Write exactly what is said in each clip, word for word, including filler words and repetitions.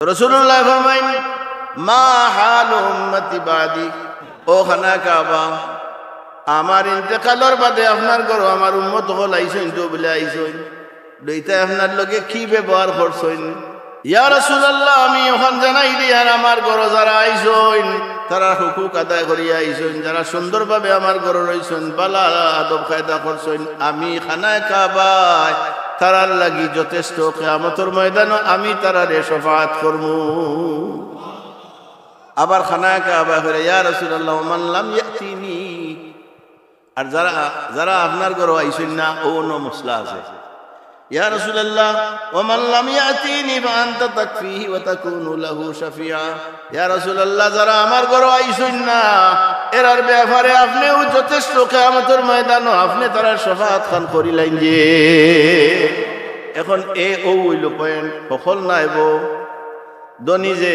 রাসূলুল্লাহ ফরমাইন, "মা হালু উম্মতি বাদি।" ও খানা কাবা, আমার ইন্তেকালর বাদে আপনার ঘরো আমার উম্মত অকল আইছইন তো বুলে আইছইন, দুইটায় আপনার লগে কি ব্যবহার করছইন? ইয়া রাসূলুল্লাহ, আমি অখন জানাই দিয়ার, আমার ঘরো যারা আইছইন, তারা হুকুক আদায় করিয়া আইছইন, যারা সুন্দরভাবে আমার ঘরো রইছইন, বালা আদব কায়দা করছইন, আমি খানায় কাবায় তারার লাগি যথেষ্ট, কিয়ামতর ময়দানো আমি তারারে শাফাআত করমু। আবার খানায় কাবায় কইরা, ইয়া রাসূলুল্লাহ, ওমান লাম ইয়াতিনি, আর যারা, যারা আপনার ঘরো আইছইন না, অনো মাসলা আছে। ইয়া রাসূলুল্লাহ, ওমান লাম ইয়াতিনি ফাআনতা তাকফিহি ওয়া তাকুনু লাহু শাফিআ। ইয়া রাসূলুল্লাহ, যারা আমার ঘরো আইছইন না, এরার ব্যাপারে আপনেউ যথেষ্ট, কিয়ামতর ময়দানো আপনে তারার শাফাআত খান করিলাইন যে। এখন এ অউ অইলো point, হকল নায় বো। ধনী যে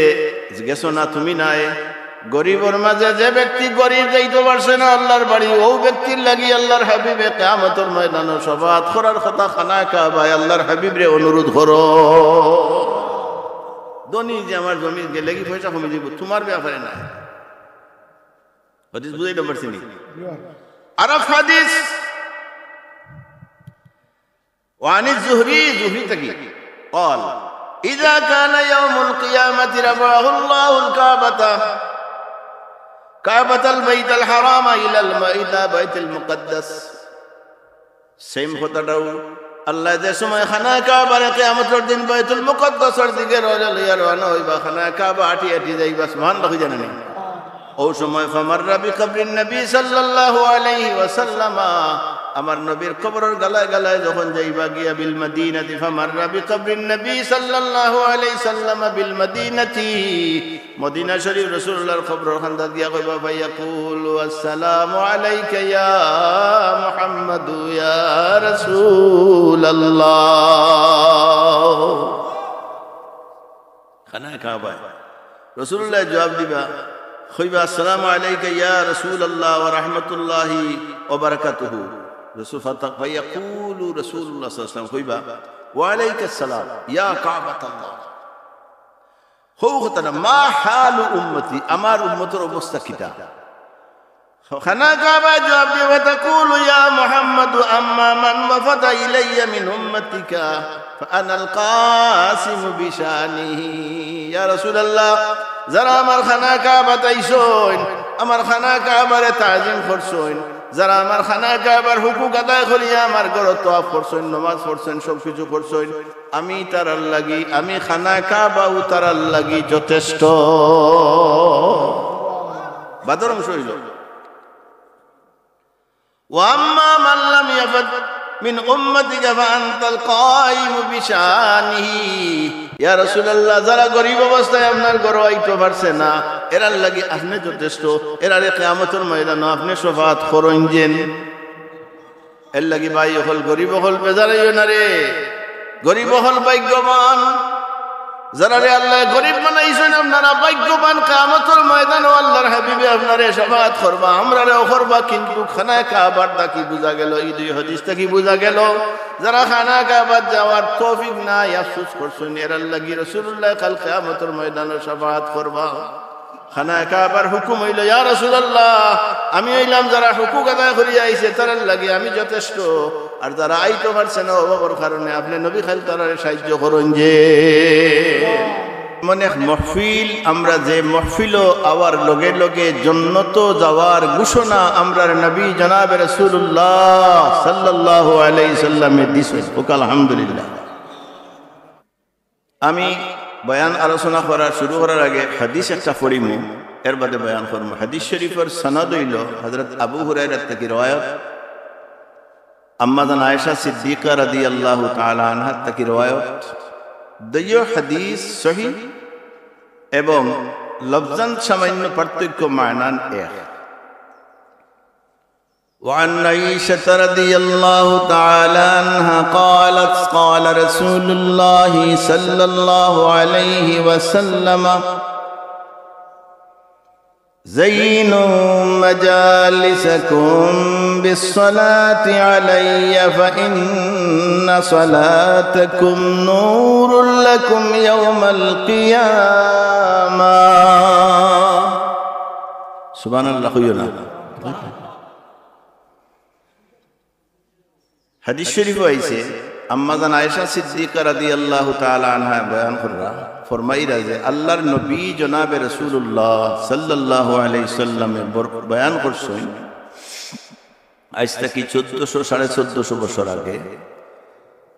গেছো না তুমি নায়, গরিবর মাঝে যে ব্যক্তি গরিব যাইতো পারছে না আল্লাহর বাড়ি, অউ ব্যক্তির লাগি আল্লাহর হাবিবে কিয়ামতর ময়দানো শাফাআত করার কথা খানায় কাবায় আল্লাহর হাবিবরে অনুরোধ করো। ধনী যে আমার জমি গেলেগি পয়সা কমি যাইবো, তুমার ব্যাপারে নায়। হাদিস বুঝাইতাম পারছি নি? আরক হাদিস, وعن الزهري، জুহরি থাকি, قال: إذا كان يوم القيامة رفع الله الكعبة، كعبة البيت الحرام إلى الم-، إلى بيت المقدس। Same কথাটাউ, আল্লায় যে সময় খানায় কাবারে কিয়ামতর দিন বাইতুল মুকাদ্দাসর দিকে রওনা লইয়া রওনা অইবা, খানায় কাবা আটি আটি যাইবা, সুবহানাল্লাহ কইতা নানি? অউ সময়, ফামাররা বিকবরিন নবী সাল্লাল্লাহু আলাইহি ওয়াসাল্লাম, আমার নবীর কবরর গালায় গালায় যখন যাইবা গিয়া, বিল মদিনাতি, ফামাররা বিকবরিন নবী সাল্লাল্লাহু আলাইহি সাল্লাম বিল মদিনাতি, মদিনা শরীফ রাসূলুল্লাহর কবরর কান্দাত গিয়া কইবা, ফায়াকুলু, আসসালামু আলাইকা ইয়া মুহাম্মাদু ইয়া রাসূলুল্লাহ। খানায় কাবায় রাসূলুল্লায় জুয়াব দিবা, কইবা, আসসালামু আলাইকা ইয়া রাসূলুল্লাহ ওয়া রাহমাতুল্লাহি ওয়া বারাকাতুহু। রাসূল ফাতা-, ফায়াকুলু রাসূলুল্লাহ সাল্লাল্লাহু আলাইহি ওয়াসাল্লাম কইবা, ওয়া আলাইকাস সালাম ইয়া কাবাতাল্লাহ। হউ কথাটা, মা হালু উম্মতি, আমার উম্মতর অবস্থা কিতা? খানায় কাবায় জুয়াব দিবা, তাকুলু ইয়া মুহাম্মাদু, আম্মা মান ওয়াফাদা ইলাইয়া মিন উম্মাতিকা, ফাআনাল কাসিমু বিশানিহি। ইয়া রাসূলুল্লাহ, যারা আমার খানায় কাবাত আইছইন, আমার খানায় কাবারে তাজিম করছইন, যারা আমার খানায় কাবার হুকুক আদায় করিয়া আমার ঘরো তওয়াফ করছইন, নমাজ পড়ছইন, সব কিছু করছইন, আমি তারার লাগি, আমি খানায় কাবাউ তারার লাগি যথেষ্ট। বাদর অংশ অইলো, ওয়া আম্মা মান লাম ইয়াফাদ মিন উম্মাতিকা ফাআনতাল কাইমু বিশানিহি। ইয়া রাসূলুল্লাহ, যারা গরিব অবস্থায় আপনার ঘরো আইতো পারছে না, এরার লাগি আপনে যথেষ্ট, এরারে কিয়ামতর ময়দানো আপনে শাফাআত করইন যেন। এর লাগি ভাই অকল, গরিব অকল বেজার অইও না রে। গরিব অকল ভাগ্যবান। যারারে আল্লায় গরিব বানাইছইন, আপনারা ভাগ্যবান। কিয়ামতর ময়দানো আল্লাহর হাবিবে আপনারে শাফাআত করবা, আমরারেও করবা। কিন্তু খানায় কাবার থাকি বুঝা গেল, ই দুই হাদিস থাকি বুঝা গেল, যারা খানায় কাবাত যাওয়ার তৌফিক নাই, আফসোস করছইন, এরার লাগি রাসূলুল্লায় কাল কিয়ামতর ময়দানো শাফাআত করবা। খানায় কাবার হুকুম অইলো, ইয়া রাসূলুল্লাহ, আমি অইলাম যারা হুকুক আদায় করিয়া আইছে, তারার লাগি আমি যথেষ্ট, আর যারা আইতো পারছে না অভাবর কারণে, আপনে নবী খাইল তারারে সাহায্য করইন যে। এমন এক মহফিল, আমরা যে মহফিলো আওয়ার লগে লগে জন্নতো যাওয়ার ঘোষণা আমরার নবী জনাবে রাসূলুল্লাহ সাল্লাল্লাহু আলাইহি সাল্লামে দিছইন। কউক্কা আলহামদুলিল্লাহ। আমি বয়ান আলোচনা করার, শুরু করার আগে হাদিস একটা পড়িমু, এর বাদে বয়ান করমু। হাদিস শরীফর সনদ অইলো হযরত আবু হুরায়রা থাকি রওয়ায়াত, আম্মাজান আয়েশা সিদ্দিকা রাদিয়াল্লাহু তাআলা আনহা থাকি রওয়ায়াত। দুইও হাদিস সহিহ এবং লফজান সামান্য পার্থক্য, মানান এক। وعن عائشة رضي الله تعالى عنها قالت: قال رسول الله صلى الله عليه وسلم: زينوا مجالسكم بالصلاة علي فإن صلاتكم نور لكم يوم القيامة. সুবহানাল্লাহ কইও না। হাদিস শরীফো আইছে, আম্মাজান আয়েশা সিদ্দিকা রাদিয়াল্লাহু তাআলা আনহা বয়ান কররা, ফরমাইরা যে আল্লাহর নবী জনাবে রাসূলুল্লাহ সাল্লাল্লাহু আলাইহি সাল্লামে বর-, বয়ান করছইন, আইজ থাকি চৌদ্দশো, সাড়ে চৌদ্দশো বছর আগে,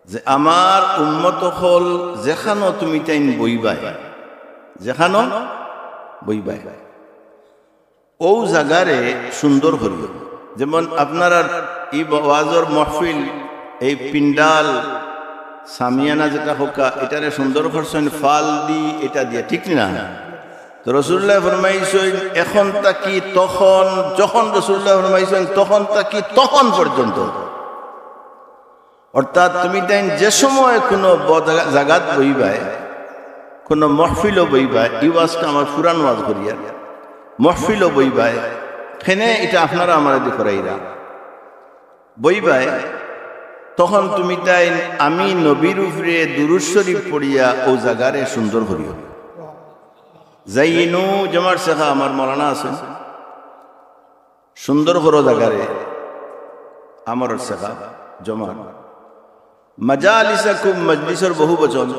যে আমার উম্মত অকল যেখানো তুমি তাইন বইবায়, যেখানো বইবায়, অউ জাগারে সুন্দর করিও। যেমন আপনারার ই ওয়াজর মাহফিল, এই পিন্ডাল, সামিয়ানা যেটা কউক্কা, এটারে সুন্দর করছইন ফাল দি, এটা দিয়া, ঠিক না? তো রাসূলুল্লাহ ফরমাইছইন, এখন থাকি তখন, যখন রাসূলুল্লাহ ফরমাইছইন, তখন থাকি তখন পর্যন্ত, অর্থাৎ তুমি তাইন যে সময় কুনু ব-, জাগা-, জাগাত বইবায়, কুনু মাহফিলো বইবায়, ই ওয়াজটা আমার পুরান ওয়াজ করিয়ার, মাহফিলো বইবায়, কেনে ইটা আপনারা আমারে দি করাইরা, বইবায়, তখন তুমি তাইন আমি নবীর উপরে দুরূদ শরীফ পড়িয়া অউ জাগারে সুন্দর করিও। যাইনু জমার শেখা আমার মৌলানা আছইন, সুন্দর করো জাগারে, আমরর শেখা জমার। মাজালিসাকুম, মজলিসর বহু বচন,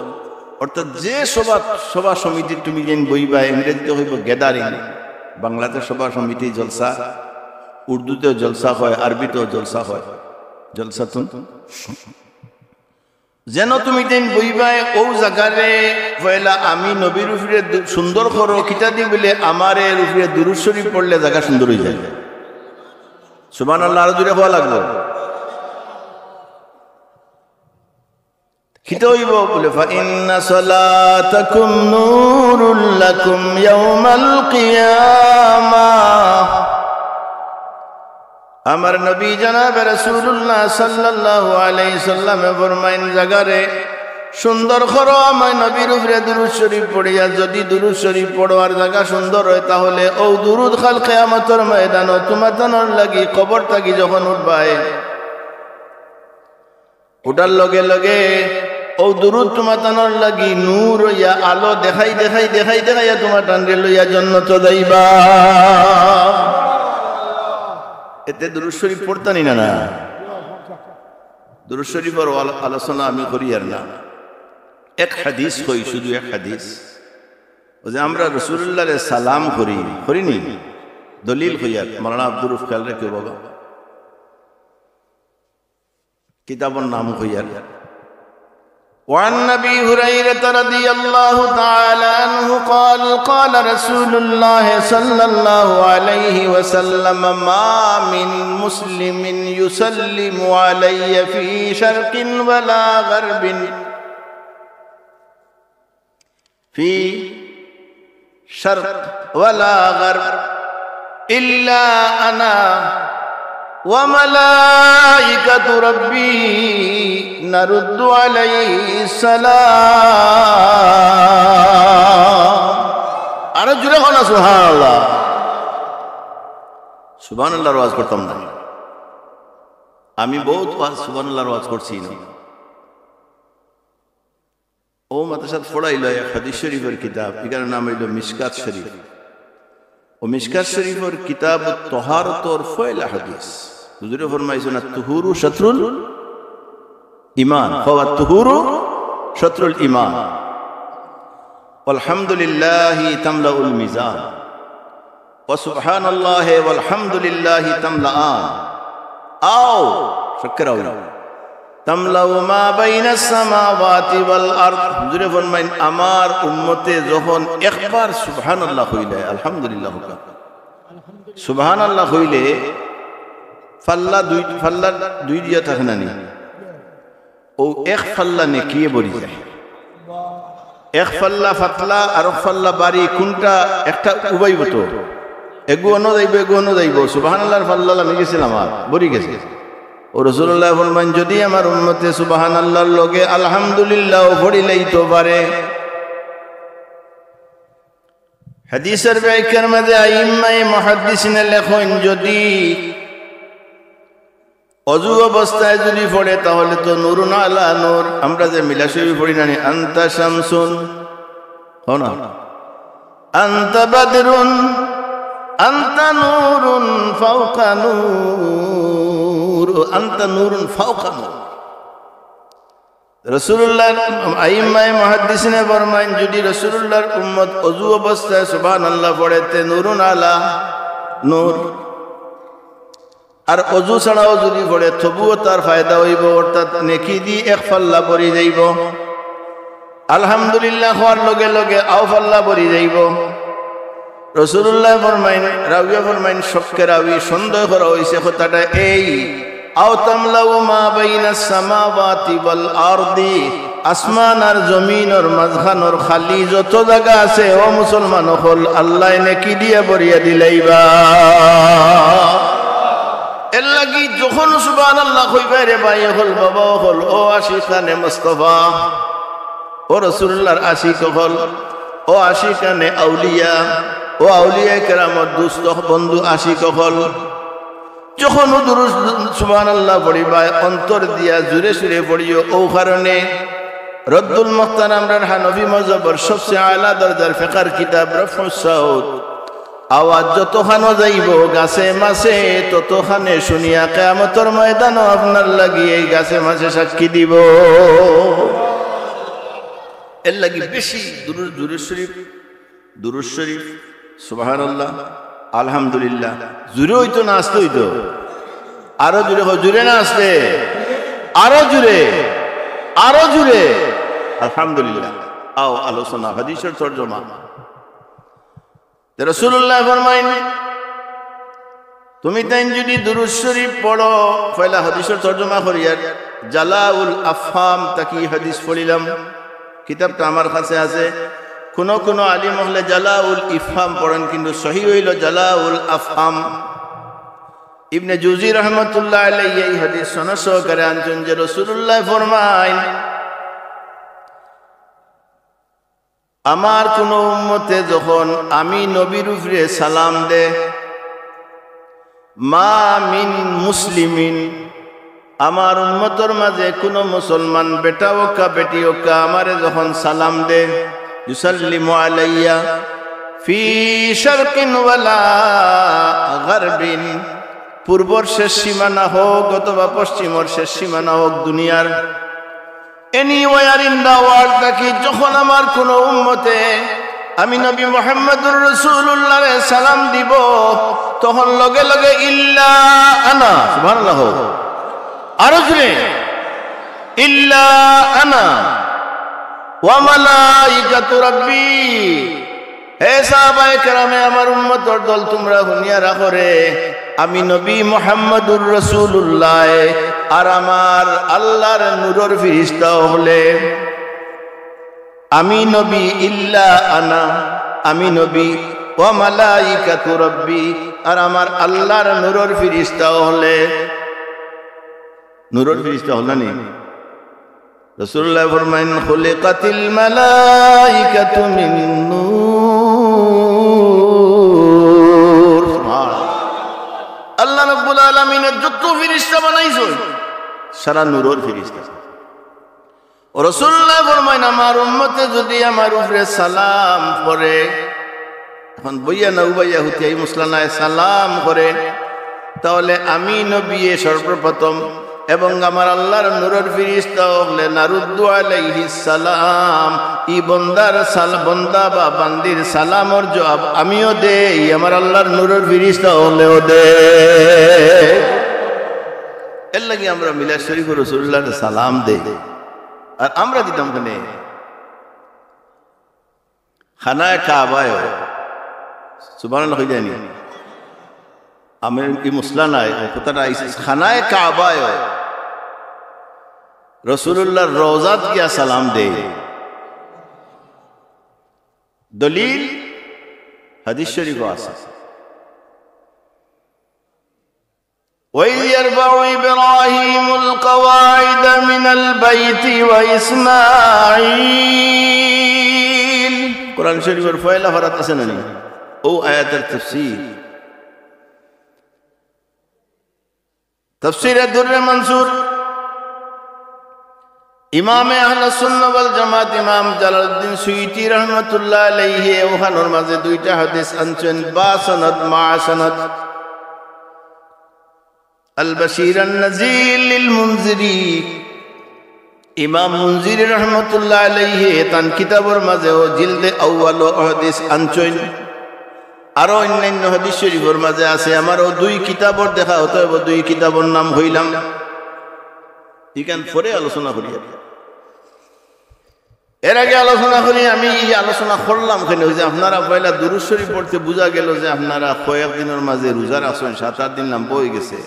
অর্থাৎ যে সভা, সভা সমিতি তুমি যেন বইবায়, ইংরেজিতে কইবো gathering, বাংলাতে সভা সমিতি জলসা, উর্দুতেও জলসা কয়, আরবিতেও জলসা কয়, জলসাতুন। যেন তুমি যেন বইবায় অউ জাগারে পয়লা আমি নবীর উপরে দু-, সুন্দর করো, কিতা দি বলে আমার এর উপরে দুরূদ শরীফ পড়লে জাগা সুন্দর অইযায়। সুবহানাল্লাহ, আরো জোরে কওয়া লাগবো। কিতা অইবো বলে, فإن صلاتكم نور لكم يوم القيامة। আমার নবী জনাবে রাসূলুল্লাহ সাল্লাল্লাহু আলাইহি সাল্লামে ফরমাইন, জাগারে সুন্দর করো, আমার নবীর উপরে দুরূদ শরীফ পড়িয়া। যদি দুরূদ শরীফ পড়ো আর জাগা সুন্দর অয়, তাহলে অউ দুরূদ কাল কিয়ামতর ময়দানো তুমাতানর লাগি কবর থাকি যখন উঠবায়, উঠার লগে লগে অউ দুরূদ তুমাতানর লাগি নূর অইয়া আলো দেখাই দেখাই দেখাই দেখাইয়া তুমাতানরে লইয়া জন্নতো যাইবা। এতে দুরূদ শরীফ পড়তা নি না, না? দুরূদ শরীফর আলো-, আলোচনা আমি করিয়ার না। এক হাদিস কই, শুধু এক হাদিস। অউ যে আমরা রাসূলুল্লাহরে সালাম করি, করি নি? দলিল কইয়ার, মৌলানা আব্দুর রউফ খেয়াল রাখিও বাবা। কিতাবর নাম কইয়ার। وعن أبي هريرة رضي الله تعالى عنه قال: قال رسول الله صلى الله عليه وسلم: ما من مسلم يسلم علي في شرق ولا غرب، في شرق ولا غرب، إلا أنا وملائكة ربي نرد عليه السلام. আরো জোরে কও না সুবহানাল্লাহ। সুবহানাল্লাহর ওয়াজ করতাম না আমি, বহুত ওয়াজ, সুবহানাল্লাহর ওয়াজ করছি না। অউ মাদ্রাসাত পড়াইলো এক হাদিস শরীফর কিতাব, ইখানর নাম অইলো মিশকাত শরীফ। অউ মিশকাত শরীফর কিতাব তহারতর পয়লা হাদিস। হুজুরে ফরমাইছইন, "আত-তুহুরু শাতরুল ঈমান।" কও, "আত-তুহুরু শাতরুল ঈমান।" "ওয়াল হামদুলিল্লাহি তামলাউল মিজান।" "ওয়া সুবহানাল্লাহি ওয়াল হামদুলিল্লাহি তামলাআন।" আও, শক্কর আও। "তামলাউ মা বাইনাস সামাওয়াতি ওয়াল আরদ।" হুজুরে ফরমাইন, আমার উম্মতে যখন একবার সুবহানাল্লাহ কইলে, আলহামদুলিল্লাহ কউক্কা, সুবহানাল্লাহ কইলে ফাল্লা দুই, ফাল্লা দুই দিয়া থাকে না নি? অউ এক ফাল্লা নেকিয়ে ভরি যায়। এক ফাল্লা পাতলা আর এক ফাল্লা ভারি, কুনটা একটা উবাইবো তো? এগু অনো যাইবো, এগু অনো যাইবো। সুবহানাল্লাহর ফাল্লা লামি গেছিল আমার, ভরি গেছে। অউ রাসূলুল্লাহ ফরমাইন, যদি আমার উম্মতে সুবহানাল্লাহর লগে আলহামদুলিল্লাহও পড়িলাইতো পারে, হাদিসর ব্যাখ্যার মাঝে আইম্মায়ে মুহাদ্দিসিনে লেখইন, যদি অজু অবস্থায় যদি পড়ে, তাহলে তো নূরুন আলা নূর। আমরা যে মিলাদ শরীফ পড়ি না নি, "আনতা শামসুন", হো না? "আনতা বাদরুন, আনতা নূরুন ফাওকা নূর, আনতা নূরুন ফাওকা নূর।" রাসূলুল্লাহ, আইম্মায়ে মুহাদ্দিসিনে ফরমাইন, যদি রাসূলুল্লাহর উম্মত অজু অবস্থায় সুবহানাল্লাহ পড়ে, তে নূরুন আলা নূর। আর অজু ছাড়াও যদি পড়ে, তবুও তার ফায়দা অইবো, অর্থাৎ নেকি দি এক পাল্লা ভরি যাইবো। আলহামদুলিল্লাহ কওয়ার লগে লগে আও পাল্লা ভরি যাইবো। রাসূলুল্লাহ ফরমাইন, রাউয়ে ফরমাইন, শক্কে রাউই, সন্দেহ করা অইছে কথাটা এই, "আও তামলাউ মা বাইনাস সামাওয়াতি ওয়াল আরদি", আসমান আর জমিনর মাঝখানর খালি যত জাগা আছে, ও মুসলমান অকল, আল্লায় নেকি দিয়া ভরিয়া দিলাইবা। এর লাগি যখন সুবহানাল্লাহ কইবায় রে ভাই অকল, বাবা অকল, ও আশিকানে মুস্তফা, ও রাসূলুল্লাহর আশিক অকল, ও আশিকানে আউলিয়া, ও আউলিয়ায়ে কেরামর দুস্ত বন্ধু আশিক অকল, যখন দুরুদ সুবহানাল্লাহ পড়িবায়, অন্তর দিয়া জুরে সুরে পড়িও। ও কারণে রদ্দুল মুখতার আমরার হানফি মজহবর সবচেয়ে আলা দরজার ফিকহর কিতাব রফউস সাউত, আওয়াজ যতখানো যাইবো গাছে মাছে, ততখানে শুনিয়া কিয়ামতর ময়দানো আপনার লাগি এই গাছে মাছে সাক্ষী দিবো। এর লাগি বেশি দুরুদ, দুরুদ শরীফ, দুরুদ শরীফ, সুবহানাল্লাহ, আলহামদুলিল্লাহ। জুরে অইতো না আস্তে অইতো? আরো জুরে কও, জুরে না আস্তে? আরো জুরে, আরো জুরে। আলহামদুলিল্লাহ। আও আলোচনা, হাদিসর তর্জমা। তে রাসূলুল্লাহ ফরমাইন, তুমি তাইন যদি দুরুদ শরীফ পড়ো, পয়লা হাদিসর তর্জমা করিয়ার, জালাউল আফহাম থাকি হাদিস পড়িলাম, কিতাবটা আমার কাছে আছে। কুনু কুনু আলিম অকলে জালাউল ইফহাম পড়েন, কিন্তু সহি অইলো জালাউল আফহাম। ইবনে জুজি রহমতুল্লাহ আলাইহি এই হাদিস সনদ সহকারে আনছেন যে রাসূলুল্লাহ ফরমাইন, আমার কুনু উম্মতে যখন আমি নবীর উপরে সালাম দে, মা মিন মুসলিমিন, আমার উম্মতর মাঝে কুনু মুসলমান বেটা অউক্কা বেটি অউক্কা আমারে যখন সালাম দে, ইউসাল্লিমু আলাইয়া ফি শারকিন ওয়ালা গারবিন, পূর্বর শেষ সীমানা হউক অথবা পশ্চিমর শেষ সীমানা হউক দুনিয়ার, anywhere in the world থাকি যখন আমার কুনু উম্মতে আমি নবী মুহাম্মদুর রাসূলুল্লাহরে সালাম দিবো, তখন লগে লগে ইল্লা আনা, সুবহানাল্লাহ, আরো জুরে, ইল্লা আনা ওয়া মালাইকাতু রাব্বি, হে সাহাবায়ে কেরামে, আমার উম্মতর দল, তুমরা হুনিয়া রাখো রে, আমি নবী মুহাম্মদুর রাসূলুল্লাহ আর আমার আল্লাহর নূরর ফিরিস্তা অকলে, আমি নবী, ইল্লা আনা, আমি নবী, ওয়া মালাইকাতু রাব্বি, আর আমার আল্লাহর নূরর ফিরিস্তা অকলে, নূরর ফিরিস্তা অকল না নি? রাসূলুল্লাহ ফরমাইন, "খুলিকাতিল মালাইকাতু মিন নূর।" সুবহানাল্লাহ। আল্লাহ রাব্বুল আলামিনে যত ফিরিস্তা বানাইছইন, সারা নূরর ফিরিস্তা। ও রাসূলুল্লাহ ফরমাইন, আমার উম্মতে যদি আমার উপরে সালাম করে, এখন বইয়া না উবাইয়া হুতিয়াই মুসলা নায়, সালাম করে, তাহলে আমি নবিয়ে সর্বপ্রথম এবং আমার আল্লাহর নূরর ফিরিস্তা অকলে নারুদ্দু আলাইহিস সালাম, ই বন্দার সাল-, বন্দা বা বান্দির সালামর জবাব আমিও দেই, আমার আল্লাহর নূরর ফিরিস্তা অকলেও দেয়। এর লাগি আমরা মিলাদ শরীফো রাসূলুল্লাহরে সালাম দেই। আর আমরা দিতাম কেনে? খানায়ে কাবায়, সুবহানাল্লাহ কই যায়নি? আমি ই মুসলা নায়, ও কথাটা আইছে, খানায়ে কাবায় রাসূলুল্লাহর রওজাত গিয়া সালাম দেই। দলিল হাদিস শরীফো আছে। وإذ يرفع إبراهيم القواعد من البيت وإسماعيل। কোরআন শরীফর পয়লা পারাত আছে না নি? ও আয়াতর তাফসীর। তাফসীরে দুররে মানসুর, ইমামে আহলে সুন্নাহ ওয়াল জামাত ইমাম জালালউদ্দিন সুয়ুতী রহমাতুল্লাহ আলাইহি অখানর মাঝে দুইটা হাদিস আনছইন, বা সনদ, মা সনদ। আল বাশীর আন নাযীর লিল মুনজিরী। ইমাম মুনজিরী রহমাতুল্লাহ আলাইহি তান কিতাবর মাঝে অউ জিলদে আউয়ালো হাদিস আনছইন। আরো অইন্যান্য হাদিস শরীফর মাঝে আছে। আমার অউ দুই কিতাবর দেখা অইতো অইবো, দুই কিতাবর নাম কইলাম, ইখান পরে আলোচনা করি। এর আগে আলোচনা করি, আমি ই আলোচনা করলাম কেনে, অউ যে আপনারা পয়লা দুরূদ শরীফ পড়তে বুঝা গেল যে আপনারা কয়েক দিনর মাঝে রোজার আছইন, সাত আট দিন লাম্বা অইগেছে।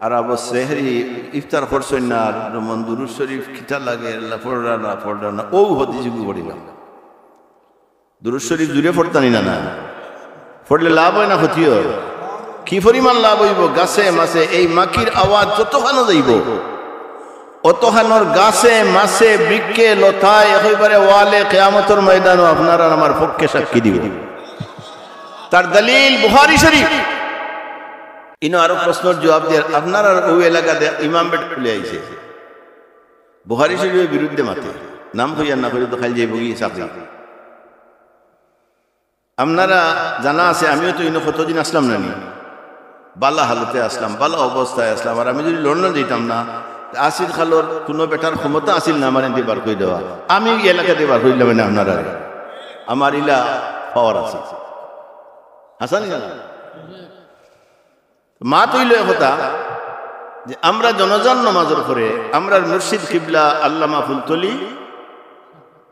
আর আবার সেহরি ইফতার করছইন না, আর যেমন দুরূদ শরীফ কিতা লাগে, আল্লাহ পড়রা না, পড়রা না, অউ হাদিসগু পড়িলাম। দুরূদ শরীফ জুরে পড়তা নি না, না? পড়লে লাভ অয় না ক্ষতি অয়? কি পরিমাণ লাভ অইবো? গাছে মাছে এই মাকির আওয়াজ যতখানো যাইবো, অতখানোর গাছে মাছে বৃক্ষে লতায় একেবারে ওয়ালে কিয়ামতর ময়দানও আপনার আর আমার পক্ষে সাক্ষী দিবো। তার দলিল বুখারী শরীফ। ইনো আরো প্রশ্নর জুয়াব দের, আপনারার অউ এলাকাত ইমাম বেটা খুলে আইছে, বুখারী শরীফর বিরুদ্ধে মাতে, নাম কইয়ার না কইলে তো খাইল যাইবোগি চাকরি। আপনারা জানা আছে, আমিও তো ইনো কতদিন আছলাম না নি, বালা হালতে আছলাম, বালা অবস্থায় আছলাম। আর আমি যুদি লন্ডন যাইতাম না, তে আসিফ খালর কুনু বেটার ক্ষমতা আছিল না আমার এনদি বার করি দেওয়া। আমি ই এলাকাত বার করিলাম না আপনারারে, আমার ইলা পাওয়ার আছে, হাছা নি না? মাত অইলো একথা যে আমরা জনাজার নমাজর পরে আমরার মুর্শিদ কিবলা আল্লামা ফুলতলি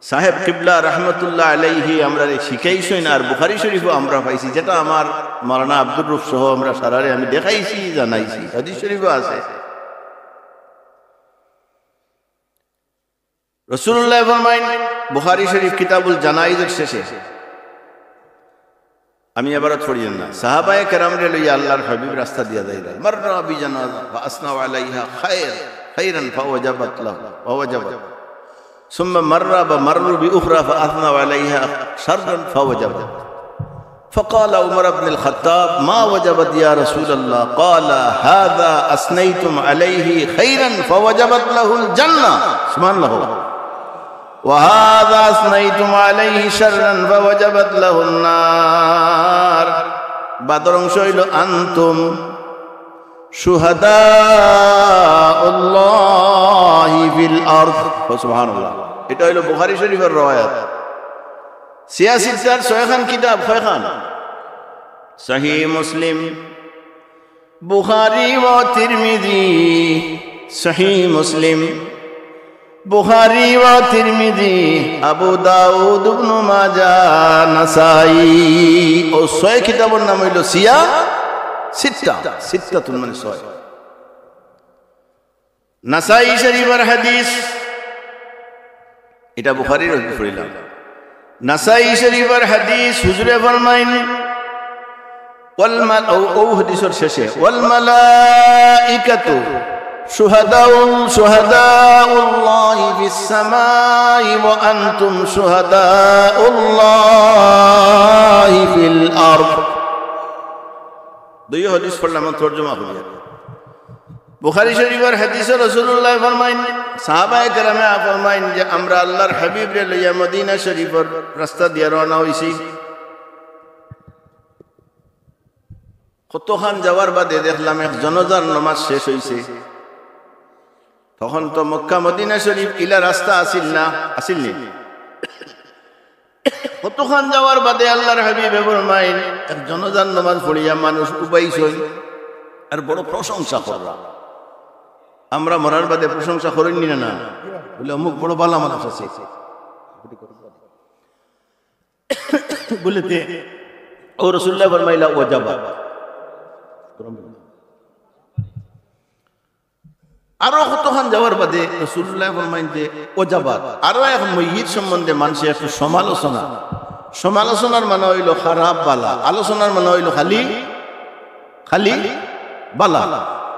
সাহেব কিবলা রহমতুল্লাহ আলাইহি আমরারে শিখাইছইন, আর বুখারী শরীফও আমরা পাইছি, যেটা আমার মাওলানা আব্দুর রউফ সহ আমরা সারারে আমি দেখাইছি, জানাইছি, হাদিস শরীফও আছে। রাসূলুল্লাহ ফরমাইন, বুখারী শরীফ কিতাবুল জানাইজর শেষে, আমি আবার পড়িয়ার না, সাহাবায়ে কেরামরে লইয়া আল্লাহর হাবিব রাস্তা দিয়া যাইরা, মাররা বিজানাজা ফাআসনা আলাইহা খায়র, খায়রান ফাওয়াজাবাত লাহু, ফাওয়াজাবাত। সুম্মা মাররা বা মাররু বিউখরা ফাআসনা আলাইহা শাররান ফাওয়াজাবাত। فقال عمر بن الخطاب: ما وجبت يا رسول الله؟ قال: هذا أثنيتم عليه خيرا فوجبت له الجنة. سبحان الله. وهذا أثنيتم عليه شرا فوجبت له النار. বাদর অংশ অইলো, أنتم شهداء الله في الأرض. ও সুবহানাল্লাহ, ইটা অইলো বুখারী শরীফর রওয়ায়াত। সিয়া সিত্তার ছয়খান কিতাব, কয়খান? সহিহ মুসলিম, বুখারী ও তিরমিজি। সহিহ মুসলিম, বুখারী ও তিরমিজি, আবু দাউদ, ইবনু মাজাহ, নাসাই। অউ ছয় কিতাবর নাম অইলো সিয়া সিত্তা, সিত্তাতুন মানে ছয়। নাসাই শরীফর হাদিস, ইটা বুখারীর হাদিস পড়িলাম। নাসাই শরীফর হাদিস, হুজুরে ফরমাইন, ওয়াল মাল-, অউ, অউ হাদিসর শেষে, والملائكة شهداء، شهداء الله في السماء وأنتم شهداء الله في الأرض. দুইও হাদিস পড়লাম, তর্জমা করি। বুখারী শরীফর হাদিসো রাসূলুল্লাহ ফরমাইন, সাহাবায়ে কেরামে ফরমাইন যে, আমরা আল্লাহর হাবিবরে লইয়া মদিনা শরীফর রাস্তা দিয়া রওনা অইছি। কতখান যাওয়ার বাদে দেখলাম এক জনাজার নমাজ শেষ অইছে। তখন তো মক্কা মদিনা শরীফ ইলা রাস্তা আছিল না, আছিল নি? কতখান যাওয়ার বাদে আল্লাহর হাবিবে ফরমাইন, এক জনাজার নমাজ পড়িয়া মানুষ উবাইছইন আর বড় প্রশংসা কররা। আমরা মরার বাদে প্রশংসা করইন নি না, না? বলে, "অমুক বড় বালা মানুষ আছে।" বলে তে, অউ রাসূলুল্লাহ ফরমাইলা, "ওয়াজাবাত।" আরো কতখান যাওয়ার বাদে রাসূলুল্লাহ ফরমাইন যে, "ওয়াজাবাত।" আরো এক মইয়িত সম্বন্ধে মানষে একটু সমালোচনা। সমালোচনার মানে অইলো খারাপ বালা, আলোচনার মানে অইলো খালি, খালি বালা।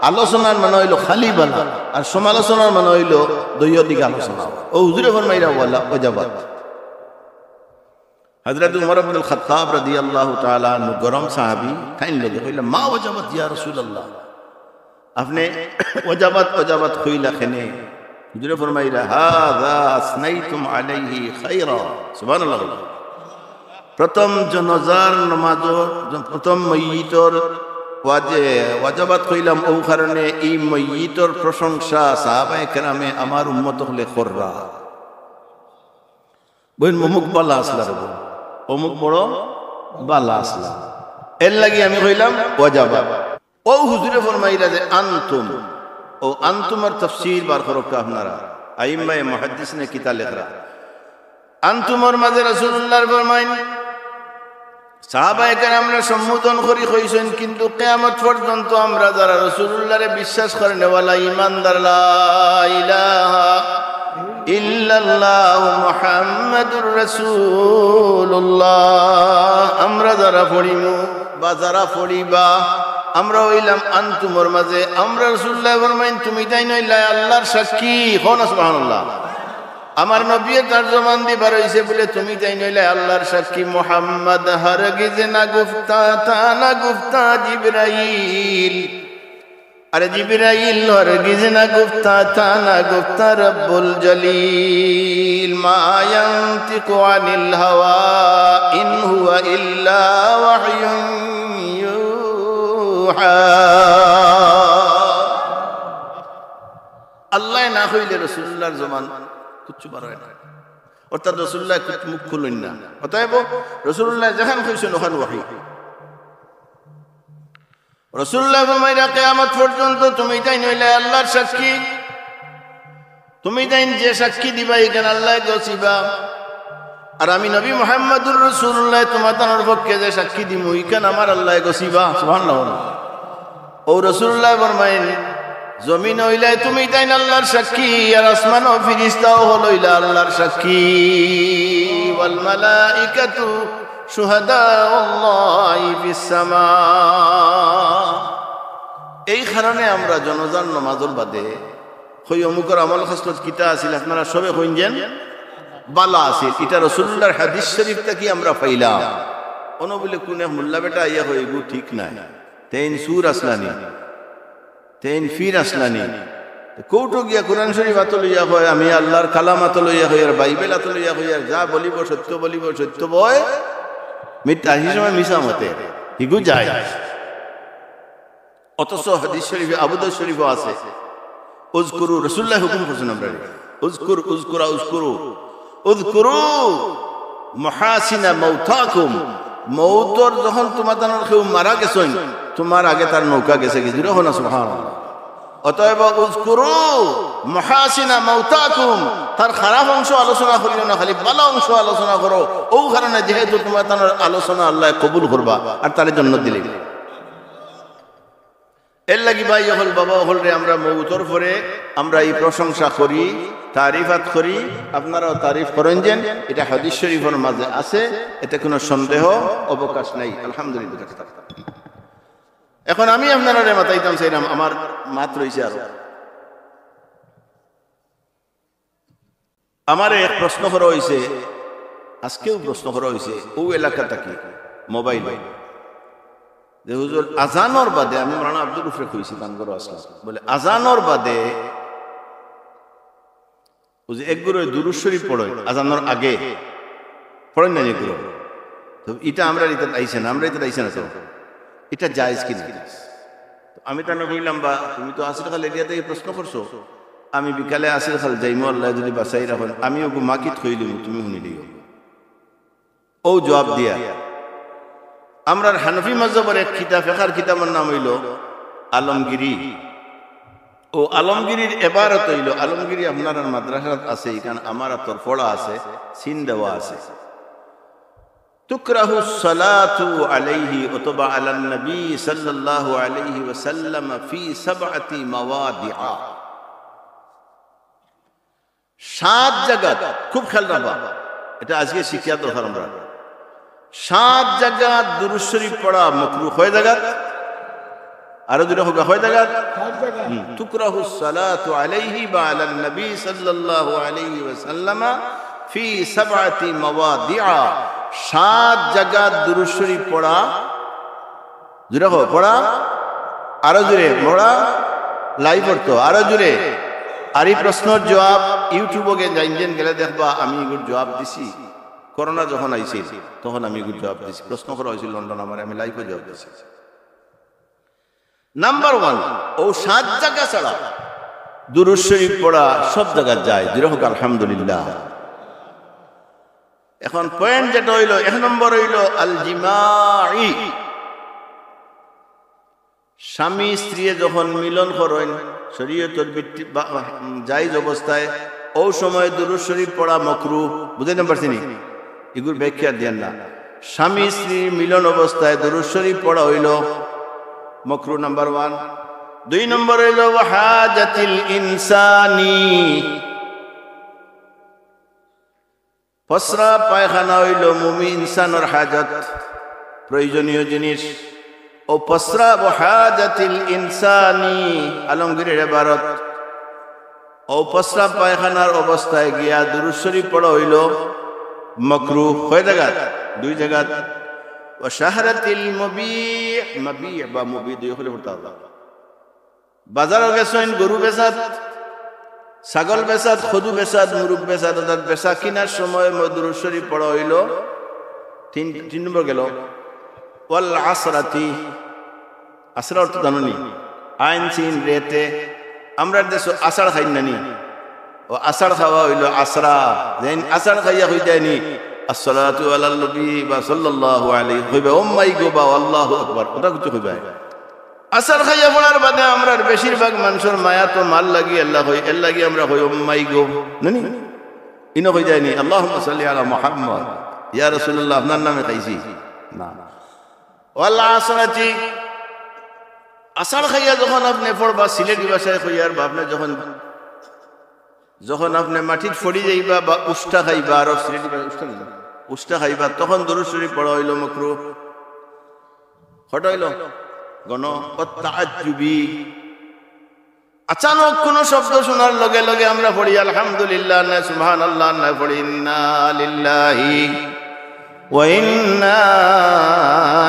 আলোচনার মানে অইলো খালি বালা, আর সমালোচনার মানে অইলো দুইও দিকে আলোচনা। অউ হুজুরে ফরমাইরা, "ওয়ালা ওয়াজাবাত।" হযরত উমর ইবনুল খাত্তাব রাদিয়াল্লাহু তাআলা আনহু, গরম সাহাবী, তাইন লগে কইলা, "মা ওয়াজাবাত ইয়া রাসূলুল্লাহ?" আপনে ওয়াজাবাত ওয়াজাবাত কইলা কেনে? হুজুরে ফরমাইরা, "হাযা আসনাইতুম আলাইহি খায়রা।" সুবহানাল্লাহ। প্রথম জানাজার নামাজো, প্রথম মইয়িতর ওয়াজে-, ওয়াজাবাত কইলাম, অউ কারণে ই মইয়িতর প্রশংসা সাহাবায়ে কেরামে আমার উম্মত অকলে কররা। বইন অমুক বালা আছলা রে বইন, অমুক বড় বালা আছলা, এরলাগি আমি কইলাম ওয়াজাবাত। অউ হুজুরে ফরমাইরা যে আনতুম, অউ আনতুমর তাফসীর বার করউক্কা আপনারা, আইম্মায়ে মুহাদ্দিসিনে কিতা লেখরা। আনতুমর মাঝে রাসূলুল্লাহর ফরমাইন, সাহাবায়ে কেরামরা সম্বোধন করি কইছইন, কিন্তু কিয়ামত পর্যন্ত আমরা যারা রাসূলুল্লাহরে বিশ্বাস করনেওয়ালা ইমানদার, লা ইলাহা ইল্লাল্লাহু মুহাম্মাদুর রাসূলুল্লাহ, আমরা যারা পড়িমু বা যারা পড়িবা, আমরা অইলাম আনতুমর মাঝে। আমরা রাসূলুল্লাহ ফরমাইন, তুমি তাইন অইলায় আল্লাহর সাক্ষী। কও না সুবহানাল্লাহ। আমার নবীয়ে তার জবান দি বার অইছে বুলে, তুমি তাইন অইলায় আল্লাহর সাক্ষী। মুহাম্মদ হরগিজ না গুফতা, তা না গুফতা জিবরাইল। আরে জিবরাইল হরগিজ না গুফতা, তা না গুফতা রব্বুল জলিল। মা ইয়ানতিকু আনিল হাওয়া, ইন হুয়া ইল্লা ওয়াহয়ুন ইউহা। আল্লায় না কইলে রাসূলুল্লাহর জবান কুচ্ছু বার অয় না, অর্থাৎ রাসূলুল্লাহ কুচ্ছু মুখ খুলইন না। অতএব রাসূলুল্লাহ যেখান কইছইন অখান ওয়াহি। রাসূলুল্লাহ ফরমাইরা, কিয়ামত পর্যন্ত তুমি তাইন অইলায় আল্লাহর সাক্ষী। তুমি তাইন যে সাক্ষী দিবা, ইখান আল্লায় গছিবা। আর আমি নবী মুহাম্মাদুর রাসূলুল্লাহ তুমাতানর পক্ষে যে সাক্ষী দিমু, ইখান আমার আল্লায় গছিবা। সুবহানাল্লাহ। অউ রাসূলুল্লাহ ফরমাইন, জমিন অইলায় তুমি তাইন আল্লাহর সাক্ষী, আর আসমানো ফিরিস্তা অকল অইলা আল্লাহর সাক্ষী। ওয়াল মালাইকাতু শুহাদাউল্লাহি ফিস সামা। এই কারণে আমরা জানাজার নামাজর বাদে কই, অমুকর আমল খাসলত কিতা আছিল, আপনারা সবে কইন যেন বালা আছিল। ইটা রাসূলুল্লাহর হাদিস শরীফ থাকি আমরা পাইলাম। অনো বুলে কুন এক মোল্লা বেটা আইয়া কয়, "ইগু ঠিক নায়, তাইন চুর আছলা নি, তাইন ফির আছলা নি।" কউটো গিয়া কোরআন শরীফ আতো লইয়া কয়, আমি আল্লাহর কালাম আতো লইয়া কই, আর বাইবেল আতো লইয়া কই, আর যা বলিব সত্য বলিব, সত্য বয় মিথ্যা, হি সময় মিছা মাতে, হিগু যায়। অথচ হাদিস শরীফে, আবু দাউদ শরীফো আছে, উযকুরু, রাসূলুল্লাহ হুকুম করছইন আমরারে, উযকুর, উযকুরা, উযকুরু, উযকুরু মাহাসিনা মাওতাকুম, মউতর যখন তুমাতানর কেউ মারা গেছইন, তুমার আগে তার নৌকা গেছেগি, জুরে কও না সুবহানাল্লাহ। অতএব উযকুরু মাহাসিনা মাওতাকুম, তার খারাপ অংশ আলোচনা করিও না, খালি ভালা অংশ আলোচনা করো। অউ কারণে যেহেতু তুমাতানর আলোচনা আল্লায় কবুল করবা, আর তারে জন্নত দিলে। এরলাগি ভাই অকল, বাবা অকলরে আমরা মউতর পরে আমরা ই প্রশংসা করি, তারিফাত করি, আপনারাও তারিফ করইন যেন, ইটা হাদিস শরীফর মাঝে আছে, এতে কুনু সন্দেহ অবকাশ নাই। আলহামদুলিল্লাহ। এখন আমি আপনারারে মাতাইতাম চাইরাম, আমার মাত রইছে আরো। আমারে এক প্রশ্ন করা অইছে, আজকেউ প্রশ্ন করা অইছে, অউ এলাকা থাকি মোবাইল, যে হুজুর আজানর বাদে, আমি মৌলানা আব্দুর রউফরে কইছি, তান ঘরো আছলাম, বুলে আজানর বাদে অউ যে এক ঘরোয় দুরূদ শরীফ পড়ইন আজানর আগে, পড়ইন না এক ঘরোয়, তো ইটা আমরার ইতাত আইছে না, আমরার ইতাত আইছে না, তো ইটা জায়েজ কি না? তো আমি তানে কইলাম, বা তুমি তো আসির খাল এরিয়া থাকি প্রশ্ন করছো, আমি বিকালে আসির খাল যাইমু, আল্লায় যুদি বাঁচাই রাখইন, আমি অগু মাইকত কইলিমু, তুমি হুনিলিও। অউ জুয়াব দিয়া। আমরার হানাফি মাযহাবর এক কিতাব, ফিকহর কিতাবর নাম অইলো আলমগিরি। অউ আলমগিরির এবারত অইলো, আলমগিরি আপনারার মাদ্রাসাত আছে, ইখান আমার আতর পড়া আছে, চিন দেওয়া আছে। তুকরাহুস সালাতু আলাইহি অথবা আলান নবী সাল্লাল্লাহু আলাইহি ওয়াসাল্লাম ফি সাবআতি মাওয়াদিআ। সাত জাগাত, খুব খেয়াল রাখবা, ইটা আজকে শিখিয়া দরকার আমরার। সাত জাগাত দুরূদ শরীফ পড়া মাকরুহ। কয় জাগাত? আরো জুরে কউক্কা, কয় জাগাত? সাত জাগাত। হুম, তুকরাহুস সালাতু আলাইহি বা আলান নবী সাল্লাল্লাহু আলাইহি ওয়াসাল্লাম ফি সাবআতি মাওয়াদিআ, সাত জাগাত দুরূদ শরীফ পড়া, জুরে কও, পড়া, আরো জুরে পড়া, লাইভ করতো আরো জোরে। আর এই প্রশ্নর জবাব YouTube-ও গে যাইন যেন গেলে দেখবা, আমি এগুর জবাব দিছি। করোনা যখন আইছিল, তখন আমি এগুর জবাব দিছি। প্রশ্ন করা হয়েছিল লন্ডন আমারে, আমি লাইভে জবাব দিছি। নাম্বার ওয়ান, ও সাত জায়গা ছাড়া দুরূদ শরীফ পড়া সব জায়গা যায়। জোরে হোক আলহামদুলিল্লাহ। এখন পয়েন্ট যেটা হইল, এক নম্বর হইল আল জিমাই। স্বামী স্ত্রী যখন মিলন করেন শরীয়তর ভিত্তি বা, উম, জায়েজ অবস্থায়, ও সময় দুরূদ শরীফ পড়া মকরু। বুঝাইতাম পারছি নি? এগুর ব্যাখ্যা দেন না। স্বামী স্ত্রীর মিলন অবস্থায় দুরূদ শরীফ পড়া হইল মকরু, নাম্বার ওয়ান। দুই নম্বর হইল ওয়াহাজাতিল ইনসানি। প্রস্রাব পায়খানা হইল মুমিন ইনসানর হাজত, প্রয়োজনীয় জিনিস। ও প্রস্রাব ও হাজাতিল ইনসানি, আলমগীরের ইবারত। ও প্রস্রাব পায়খানার অবস্থায় গিয়া দুরূদ শরীফ পড়া হইল মকরু। কয় জায়গাত? দুই জায়গাত। ও শাহরাতিল মবি, মবি বা মবি দুই হলে পড়তে হবে। বাজারো গেছইন, গরু বেচাত, ছাগল বেচাত, খদু বেচাত, মুরুগ বেচাত, অর্থাৎ বেচা কিনার সময় ম-, দুরূদ শরীফ পড়া হইল। তিন, তিন নম্বর গেল। ওয়াল আসরাতি, আসরা অর্থ জানো নি? আইন সিন রেতে। আমরা দেশো আষাঢ় খাই না নি? ও আষাঢ় খাওয়া হইল আসরা। যেন আষাঢ় খাইয়া হই যায়নি, আসসালাতু আলাল নবী বা সাল্লাল্লাহু আলাইহি, কইবা, "ও মাই গো" বা "আল্লাহু আকবার", ওটা কিছু কইবা। আষাঢ় খাইয়া পড়ার বাদে আমরার বেশিরভাগ মানুষর মায়া তো মার লাগি, আল্লাহ কই, এর লাগি আমরা কই, "ও মাই গো", নানি? ইনো কই যায়নি, "আল্লাহুম্মা সাল্লি আলা মুহাম্মদ, ইয়া রাসূলুল্লাহ, আপনার নামে খাইছি"? না। ওয়াল আসরাতি, আষাঢ় খাইয়া যখন আপনি পড়বা, সিলেটি ভাষায় কইয়ার, বা আপনি যখন, যখন আপনি মাটিত পড়ি যাইবা বা উষ্টা খাইবা, আর সিলেটি ভাষায় উষ্টা খাইবা, উষ্টা খাইবা, তখন দুরূদ শরীফ পড়া হইল মকরু। কটা হইল? গণ। ওয়াত তাআজ্জুবি, আচানক কোনো শব্দ শোনার লগে লগে আমরা পড়ি আলহামদুলিল্লাহ, না সুবহানাল্লাহ, না পড়ি ইন্না লিল্লাহি ওয়া ইন্না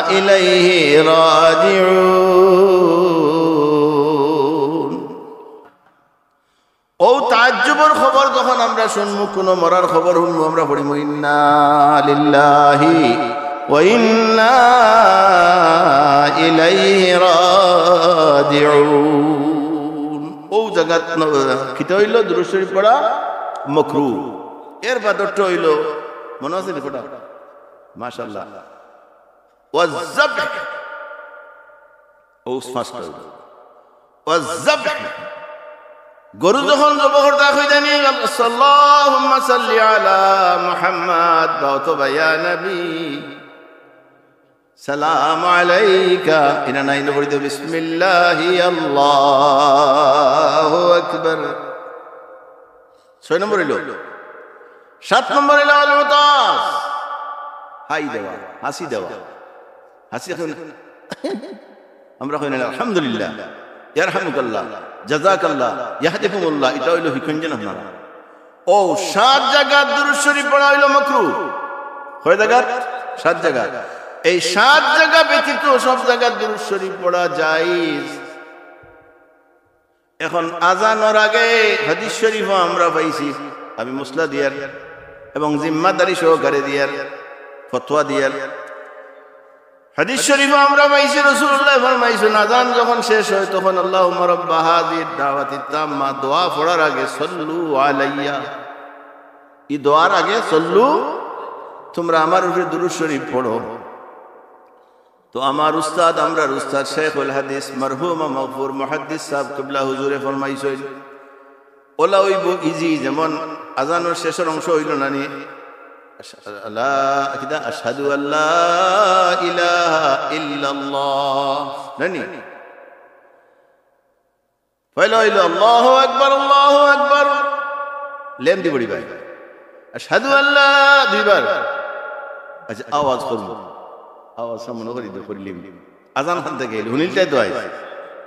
ইলাইহি রাজিউন। ও তাজ্জুবর খবর যখন আমরা শুনমু, কোনো মরার খবর শুনমু, আমরা পড়িমু ইন্না লিল্লাহি ওয়া ইন্না ইলাইহি রাজিউন। ও জাগাত ন-, কিতা হইল? দুরূদ শরীফ পড়া মকরু। এর বাদরটা হইল, মনে আছে নি কটা? মাশাআল্লাহ। ওয়াজ-জাবহ। ও ফার্স্ট হইল। ওয়াজ-জাবহ। গরু যখন জব করতা কই জানি, আল্লাহুম্মা সাল্লি আলা মুহাম্মদ বা অথবা ইয়া নবী সালাম আলাইকা, ইনা নাই নবী দে বিসমিল্লাহি আল্লাহু আকবার। ছয় নম্বর হইল। সাত নম্বর হইল আল উতাস, হাই দেওয়া, হাসি দেওয়া। হাসি এখন আমরা কই না আলহামদুলিল্লাহ, ইয়ারহামুকাল্লাহ, জাযাকাল্লাহ, ইয়াহদিকুমুল্লাহ, এটা হইল হিকঞ্জন আপনারা। ও সাত জায়গা দুরূদ শরীফ পড়া হইল মকরু। কয় জায়গা? সাত জায়গা। এই সাত জায়গা ব্যতীত সব জায়গা দুরূদ শরীফ পড়া জায়েজ। এখন আজানর আগে হাদিস শরীফও আমরা পাইছি, আমি মসলা দিয়ার এবং জিম্মাদারি সহকারে দিয়ার, ফতোয়া দিয়ার। হাদিস শরীফও আমরা পাইছি, রাসূলুল্লাহ ফরমাইছেন, আজান যখন শেষ হয়, তখন আল্লাহুম্মা রাব্বা হাযিহিদ দাওয়াতিত তাম্মা, দোয়া পড়ার আগে সল্লু আলাইয়া, এই দোয়ার আগে সল্লু, তোমরা আমার উপরে দুরূদ শরীফ পড়ো। তো আমার উস্তাদ, আমরার উস্তাদ শেখুল হাদিস মরহুম মাগফুর মুহাদ্দিস সাহেব কিবলা হুজুরে ফরমাইছইন, ওলা অইবো ইজি, যেমন আজানর শেষর অংশ অইলো না নি? আশ-, আল্লাহ, কিতা? আশহাদু আল্লা ইলাহা ইল্লাল্লাহ। না নি? পয়লা অইলো আল্লাহু আকবার, আল্লাহু আকবার। লেম দি পড়িবা। আশহাদু আল্লা দুইবার। আচ্ছা, আওয়াজ করবো। আওয়াজ সামনে করি দে, করি লিম। আজান খান থেকে এলো। হুনিল চাই তো আইস।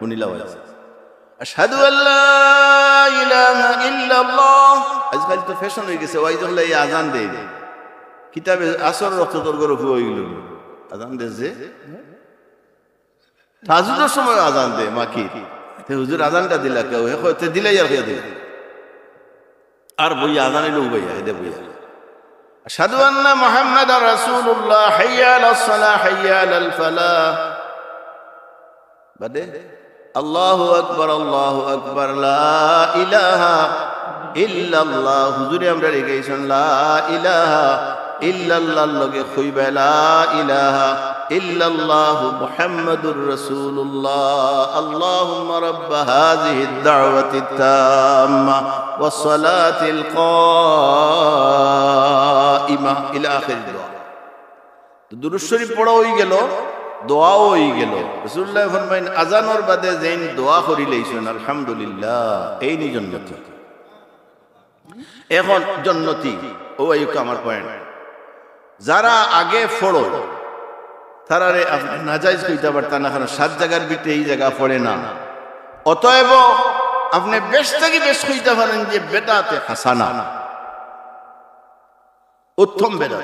হুনিল আওয়াজ। আশহাদু আল্লা ইলাহা ইল্লাল্লাহ। আজকাল তো ফ্যাশন হয়ে গেছে, ওয়াইজ হলে এই আজান দেয়। কিতাবে আসর রক্ত তোর করে ফুয়ে গেল। আজান দেয় যে। তাহাজ্জুদর সময় আজান দেয়, মাকি। হে হুজুর, আজানটা দিলা কেউ? হে কয়, "তে দিলাই আর কে দিলা?" আর বইয়া আজান অইলো উবাইয়া, হেদে বইয়া। আশহাদু আন্না মুহাম্মাদার রাসূলুল্লাহ, হাইয়া আলাস সালাহ, হাইয়া আলাল ফালাহ। বাদে, "আল্লাহু আকবার, আল্লাহু আকবার, লা ইলাহা ইল্লাল্লাহ।" হুজুরে আমরারে হিকাইছইন, "লা ইলাহা ইল্লাল্লাহর লগে কইবায়, লা ইলাহা ইল্লাল্লাহু মুহাম্মাদুর রাসূলুল্লাহ। আল্লাহুম্মা রাব্বা হাযিহিদ দাওয়াতিত তাম্মা ওয়াস সালাতিল কাইমা।" ইলা আখিরিদ দোয়া। তো দুরূদ শরীফ পড়া অইগেলো, দোয়াও অইগেলো। রাসূলুল্লায় ফরমাইন, আজানর বাদে যেইন দোয়া করিলাইছইন, আলহামদুলিল্লাহ, এইনউ জন্নতি। এখন জন্নতি, অউ আইউক্কা আমার point। যারা আগে পড়ো, তারারে আপনে নাজাইজ কইতা পারতা না, কারণ সাত জাগার ভিতরে ই জাগা পড়ে না। অতএব আপনে বেশ থাকি বেশ কইতা পারইন যে বেদাতে হাসানা। উত্তম বেদাত।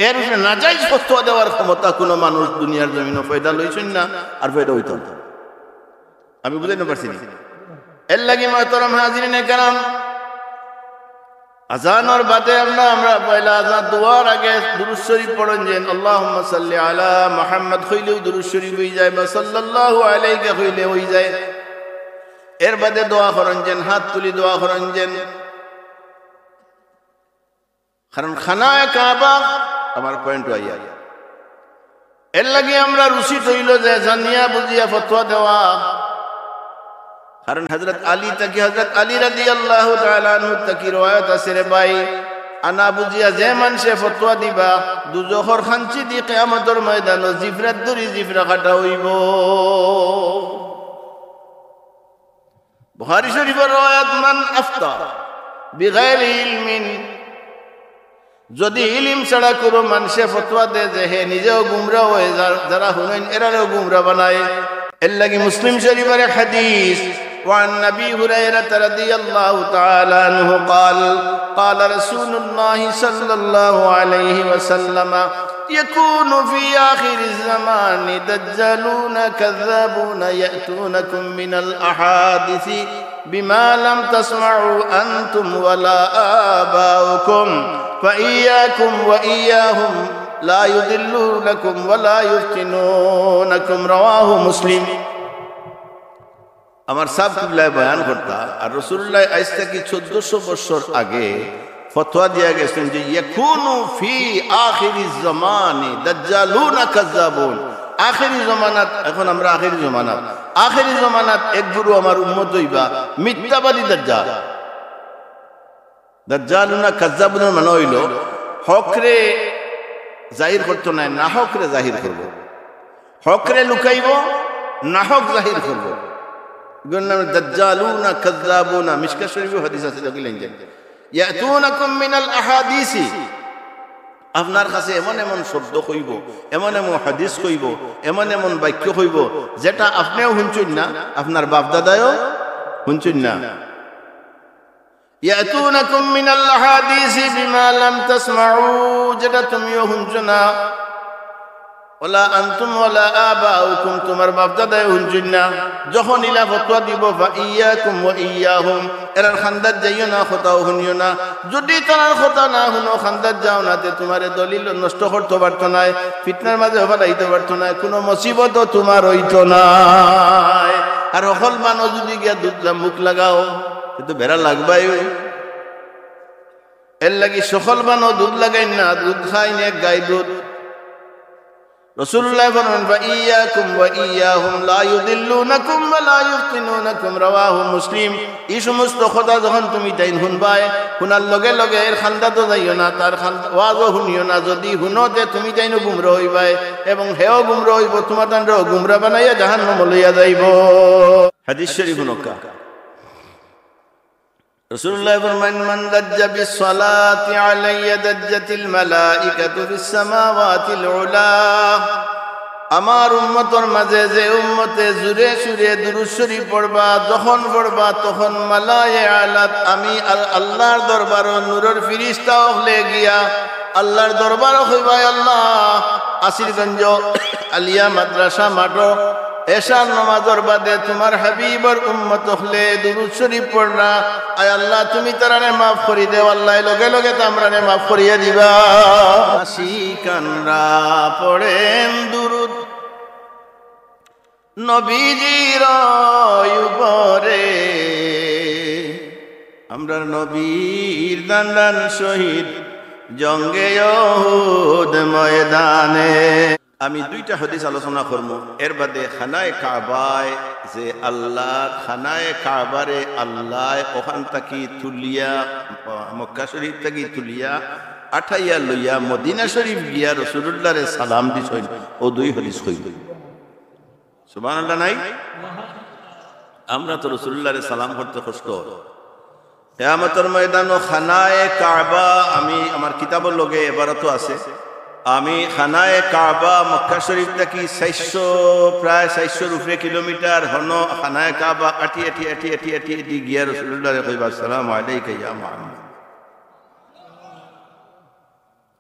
এর উপরে নাজাইজ ফতোয়া দেওয়ার ক্ষমতা কুনু মানুষ দুনিয়ার জমিনো পয়দা লইছইন না, আর পয়দা অইতো না। আমি বুঝাইতাম পারছি নি? এর লাগি মহতরম হাজিরিনে কেরাম, আজানর বাদে আমরা, আমরা পয়লা আজান দোয়ার আগে দুরূদ শরীফ পড়ইন যেন, আল্লাহুম্মা সাল্লি আলা মুহাম্মাদ কইলেও দুরূদ শরীফ অইযায়, বা সাল্লাল্লাহু আলাইকা কইলেও অইযায়। এর বাদে দোয়া করইন যেন, হাত তুলি দোয়া করইন যেন। কারণ খানায়ে কাবা আমার point আইয়া। এর লাগি আমরা উচিত অইলো যে জানিয়া বুঝিয়া ফতোয়া দেওয়া। কারণ হযরত আলী থাকি, হযরত আলী রাদিয়াল্লাহু তাআলা আনহু থাকি রওয়ায়াত আছে রে ভাই, আনা বুঝিয়া যে মানষে ফতোয়া দিবা, দুজখর খাঞ্চি দি কিয়ামতর ময়দানো জিফরাত ধরি জিফরা কাটা অইবো। বুখারী শরীফর রওয়ায়াত, মান আফতা বিগাইরি ইলমিন, যদি ইলিম ছাড়া কুনু মানষে ফতোয়া দেয় যে হে নিজেও গুমরা অয়, যার-, যারা হুনইন এরারেও গুমরা বানায়। এর লাগি মুসলিম শরীফর এক হাদিস, وعن أبي هريرة رضي الله تعالى عنه قال، قال رسول الله صلى الله عليه وسلم، يكون في آخر الزمان دجالون كذابون يأتونكم من الأحاديث بما لم تسمعوا أنتم ولا آباؤكم فإياكم وإياهم لا يضلونكم ولا يفتنونكم، رواه مسلم. আমার সাব কিবলায় বয়ান করতা, আর রাসূলুল্লায় আইজ থাকি চৌদ্দশো বছর আগে ফতোয়া দিয়া গেছইন যে, يكون في آخر الزمان دجالون كذابون। আখেরি জমানাত, এখন আমরা আখেরি জমানাত, আখেরি জমানাত এক গুরু আমার উম্মত অইবা মিথ্যাবাদী দাজ্জাল। দাজ্জালুনা কাজ্জাবুনার মানে অইলো, হকরে জাহির করতো নায়, নাহকরে জাহির করবো। হকরে লুকাইবো, নাহক জাহির করবো। এগুলোর নাম দাজ্জালুনা কাজ্জাবুনা। মিশকাত শরীফো হাদিস আছে, দেখিলেন যে, يأتونكم من الأحاديث। আপনার কাছে এমন এমন শব্দ কইবো, এমন এমন হাদিস কইবো, এমন এমন বাক্য কইবো, যেটা আপনেও হুনছইন না, আপনার বাপ দাদায়ও হুনছইন না। يأتونكم من الأحاديث بما لم تسمعوا، যেটা তুমিও হুনছো না। ولا أنتم ولا آباؤكم، তুমার বাপ দাদায়ও হুনছইন না। যখন ইলা ফতোয়া দিবো, فإياكم وإياهم، এরার খান্দাত যাইও না, কথাও হুনিও না। যদি তারার কথা না হুনো, খান্দাত যাও না, তে তুমারে দলিল নষ্ট করতো পারতো নায়, ফিতনার মাঝে ফালাইতো পারতো নায়, কুনু মুসিবতও তুমার অইতো নায়। আর হকল বানো যদি গিয়া দুধ লা-, মুখ লাগাও, তে তো বেড়া লাগবায়। এর লাগি সকল বানো দুধ লাগাইন না, দুধ খাইন এক গাই দুধ। রাসূলুল্লায় ফরমাইন, فإياكم وإياهم لا يضلونكم ولا يفتنونكم، رواه مسلم। ই সমস্ত কথা যখন তুমি তাইন হুনবায়, হুনার লগে লগে এর খান্দাতো যাইও না, তার খান-, ওয়াজও হুনিও না। যদি হুনো তে তুমি তাইনও গুমরা অইবায় এবং হেও গুমরা অইবো, তুমার তানরেও গুমরা বানাইয়া জাহান্নামো লইয়া যাইবো। হাদিস শরীফ হুনউক্কা। রাসূলুল্লায় ফরমাইন, من ضج بالصلاة علي ضجت الملائكة في السماوات العلى। আমার উম্মতর মাঝে যে উম্মতে জুরে সুরে দুরূদ শরীফ পড়বা, যখন পড়বা তখন মালায়ে আলাত আমি আল-, আল্লাহর দরবারো নূরর ফিরিস্তা অকলে গিয়া আল্লাহর দরবারো কইবা, আল্লাহ, আসিরগঞ্জ আলিয়া মাদ্রাসা মাঠো এশার নামাজর বাদে তুমার হাবিবর উম্মত অকলে দুরুদ শরিফ পড়রা, আয় আল্লাহ, তুমি তারারে মাফ করি দেও। আল্লায় লগে লগে তো আমরারে মাফ করিয়া দিবা। আশিকানরা পড়েন দুরুদ নবীজির উপরে, আমরার নবীর দান দান শহীদ জঙ্গে উহুদ ময়দানে। আমি দুইটা হাদিস আলোচনা করমু, এর বাদে খানায়ে কাবায় যে আল্লাহ, খানায়ে কাবারে আল্লায় অখান থাকি তুলিয়া, মক্কা শরিফ থাকি তুলিয়া, আঠাইয়া লইয়া মদিনা শরিফ গিয়া রসুলুল্লাহরে সালাম দিছইন, অউ দুই হাদিস কইমু। সুবহানাল্লাহ নাই? আমরা তো রসুলুল্লাহরে সালাম করতে কষ্ট অয়। কিয়ামতর ময়দানো খানায়ে কাবা, আমি আমার কিতাবর লগে এবারতও আছে, আমি খানায়ে কাবা মক্কা শরিফ থাকি চাইরশো, প্রায় চাইরশোর উপরে কিলোমিটার হনো খানায়ে কাবা আটি আটি আটি আটি আটি আটি গিয়া রসুলুল্লাহরে কইবা, "আসসালামু আলাইকা ইয়া মুহাম্মদ।"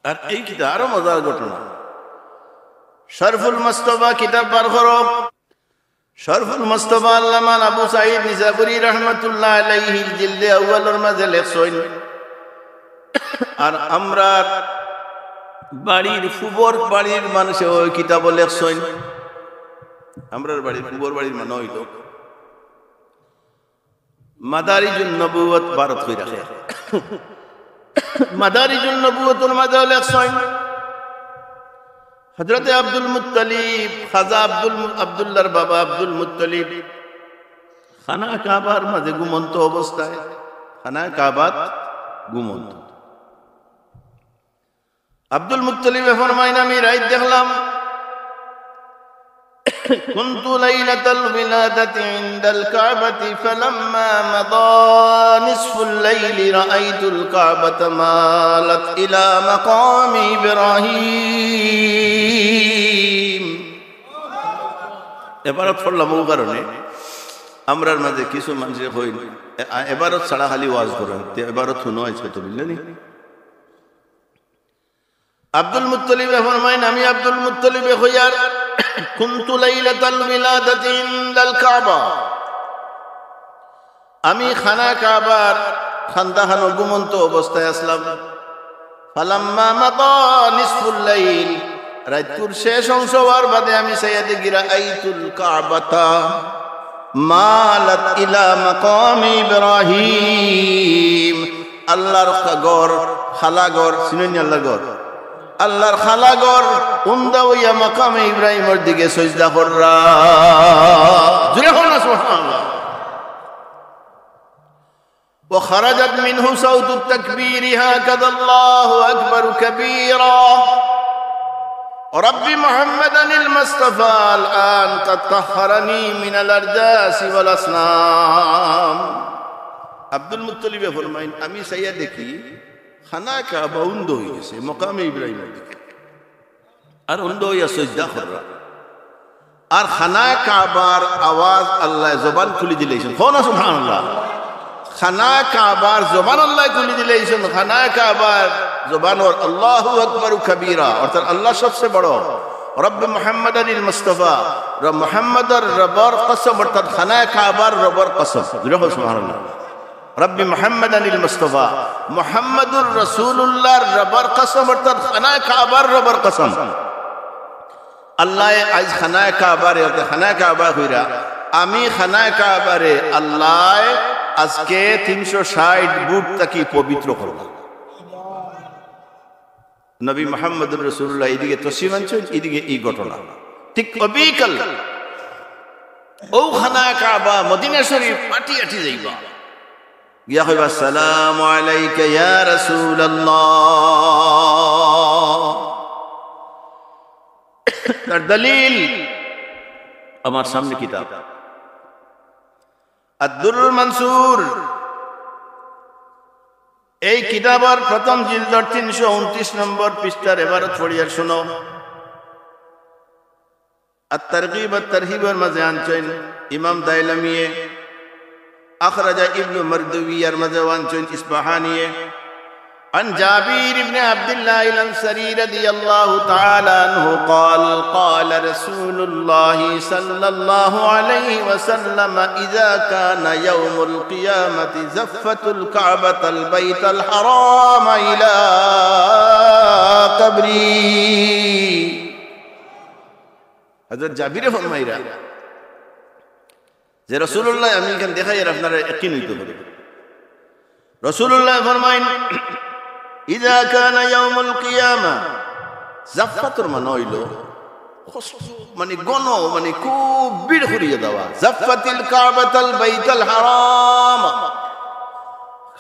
আর এই কিতাব আরো মজার ঘটনা, শরফুল মুস্তফা কিতাব বার করো। শরফুল মুস্তফা আল্লামা আবু সাঈদ নিসাপুরী রহমতুল্লাহ আলাইহির জিলদে আউয়ালর মাঝে লেখছইন, আর আমরার বাড়ির ফুবর বাড়ির মানষে অউ কিতাবও লেখছইন, আমরার বাড়ির ফুবর বাড়ির মানে অইলো মাদারিজুন নবুয়ত ভারত কই রাখে। মাদারিজুন নবুয়তর মাঝে লেখছইন, হযরতে আব্দুল মুত্তালিব, খাজা আব্দুল মু-, আব্দুল্লাহর বাবা আব্দুল মুত্তালিব খানা কাবার মাঝে ঘুমন্ত অবস্থায়, খানা কাবাত ঘুমন্ত। আব্দুল মুত্তালিবে ফরমাইন, আমি রাইত দেখলাম, كنت ليلة الولادة عند الكعبة فلما مضى نصف الليل رأيت الكعبة مالت إلى مقام إبراهيم। এবারত পড়লাম অউ কারণে, আমরার মাঝে কিছু মানষে কইন, এ-, আ-, এবারত ছাড়া খালি ওয়াজ করইন, তে এবারত হুনো আইজকে তো বুঝলে নি? আব্দুল মুত্তালিবে ফরমাইন, আমি আব্দুল মুত্তালিবে কইয়ার, كنت ليلة الولادة عند الكعبة, আমি খানা কাবার কান্দাখানো ঘুমন্ত অবস্থায় আছলাম। فلما مضى نصف الليل, রাইতকুর শেষ অংশ অওয়ার বাদে আমি চাইয়া দেখি, رأيت الكعبة مالت إلى مقام إبراهيم। আল্লাহর খা-, ঘর, খালা ঘর, চিনইন নি আল্লাহর ঘর? আল্লাহর খালা ঘর উন্দা অইয়া মাকামে ইব্রাহিমর দিকে সইজদা কররা। জুরে কও না সুবহানাল্লাহ। وخرجت منه صوت التكبير هكذا الله أكبر كبيرا رب محمدا المصطفى الآن قد طهرني من الأرجاس والأصنام। আব্দুল মুত্তালিবে ফরমাইন, আমি চাইয়া দেখি খানা কাবা উন্দা অইগেছে মাকামে ইব্রাহিমর দিকে। আর উন্দা অইয়া সইজদা কররা। আর খানা কাবার আওয়াজ আল্লায় জবান খুলি দিলাইছইন। কও না সুবহানাল্লাহ। খানা কাবার জবান আল্লায় খুলি দিলাইছইন। খানা কাবার জবানর আল্লাহু আকবারু কাবীরা, অর্থাৎ আল্লাহ সবচেয়ে বড়। রব্বে মুহাম্মাদানিল মুস্তাফা, রব মুহাম্মাদর রবর কসম, অর্থাৎ খানা কাবার রবর কসম। জুরে কও সুবহানাল্লাহ। রব্বি মুহাম্মাদানিল মুস্তাফা, মুহাম্মাদুর রাসূলুল্লাহর রবর কসম, অর্থাৎ খানায়ে কাবার রবর কসম। আল্লায় আইজ খানায়ে কাবারে, অর্থাৎ খানায়ে কাবা কইরা, আমি খানায়ে কাবারে আল্লায় আইজকে তিনশো ষাইট বুট থাকি পবিত্র করলাম। নবী মুহাম্মদুর রাসূলুল্লাহ ইদিকে তশরিফ আনছইন, ইদিকে ই ঘটনা। ঠিক অবিকল অউ খানায়ে কাবা মদিনা শরীফ আটি আটি যাইবা। গিয়া কইবা, "আসসালামু আলাইকা ইয়া রাসূলুল্লাহ।" তার দলিল আমার সামনে কিতাব আদ-দুররুল মানসুর। এই কিতাবর প্রথম জিলদর তিনশো ঊনত্রিশ নম্বর পৃষ্ঠার এবারত পড়িয়া শুনো। আত-তারগিব আত-তারহিবর মাঝে আনছইন ইমাম দাইলামিয়ে, আখরাজা ইবনু মারদুইয়ার মাঝেও আনছইন ইসফাহানিয়ে, عن جابر بن عبد الله الأنصاري رضي الله تعالى عنه قال: قال رسول الله صلى الله عليه وسلم: إذا كان يوم القيامة زفت الكعبة البيت الحرام إلى قبري. হযরত জাবিরে ফরমাইরা যে, রাসূলুল্লাহ, আমি ইখান দেখাইয়ার আপনারা ইয়াকিন অইতো পারে। রাসূলুল্লাহ ফরমাইন, "إذا كان يوم القيامة", জাফফাতর মানে অইলো কষ্ট, মানে ঘন, মানে খুব ভিড় করিয়া দেওয়া। "زفت الكعبة البيت الحرام",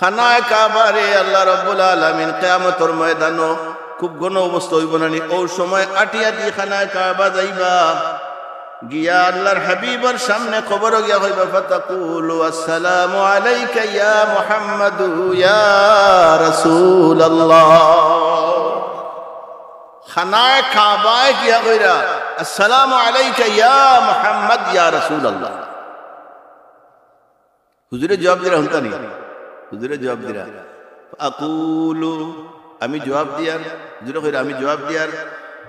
খানায় কাবারে আল্লাহ রাব্বুল আলামিন কিয়ামতর ময়দানো খুব ঘন অবস্থা অইবো না নি? অউ সময় আটি আটি খানায় কাবা যাইবা, গিয়া আল্লাহর হাবিবর সামনে কবরো গিয়া কইবা, "فتقول: السلام عليك يا محمد يا رسول الله।" খানায় কাবায় গিয়া কইরা, "السلام عليك يا محمد يا رسول الله।" হুজুরে জবাব দিরা, হুনতা নি? হুজুরে জবাব দিরা। "أقول", আমি জবাব দিয়ার, হুজুরে কইরা, আমি জবাব দিয়ার,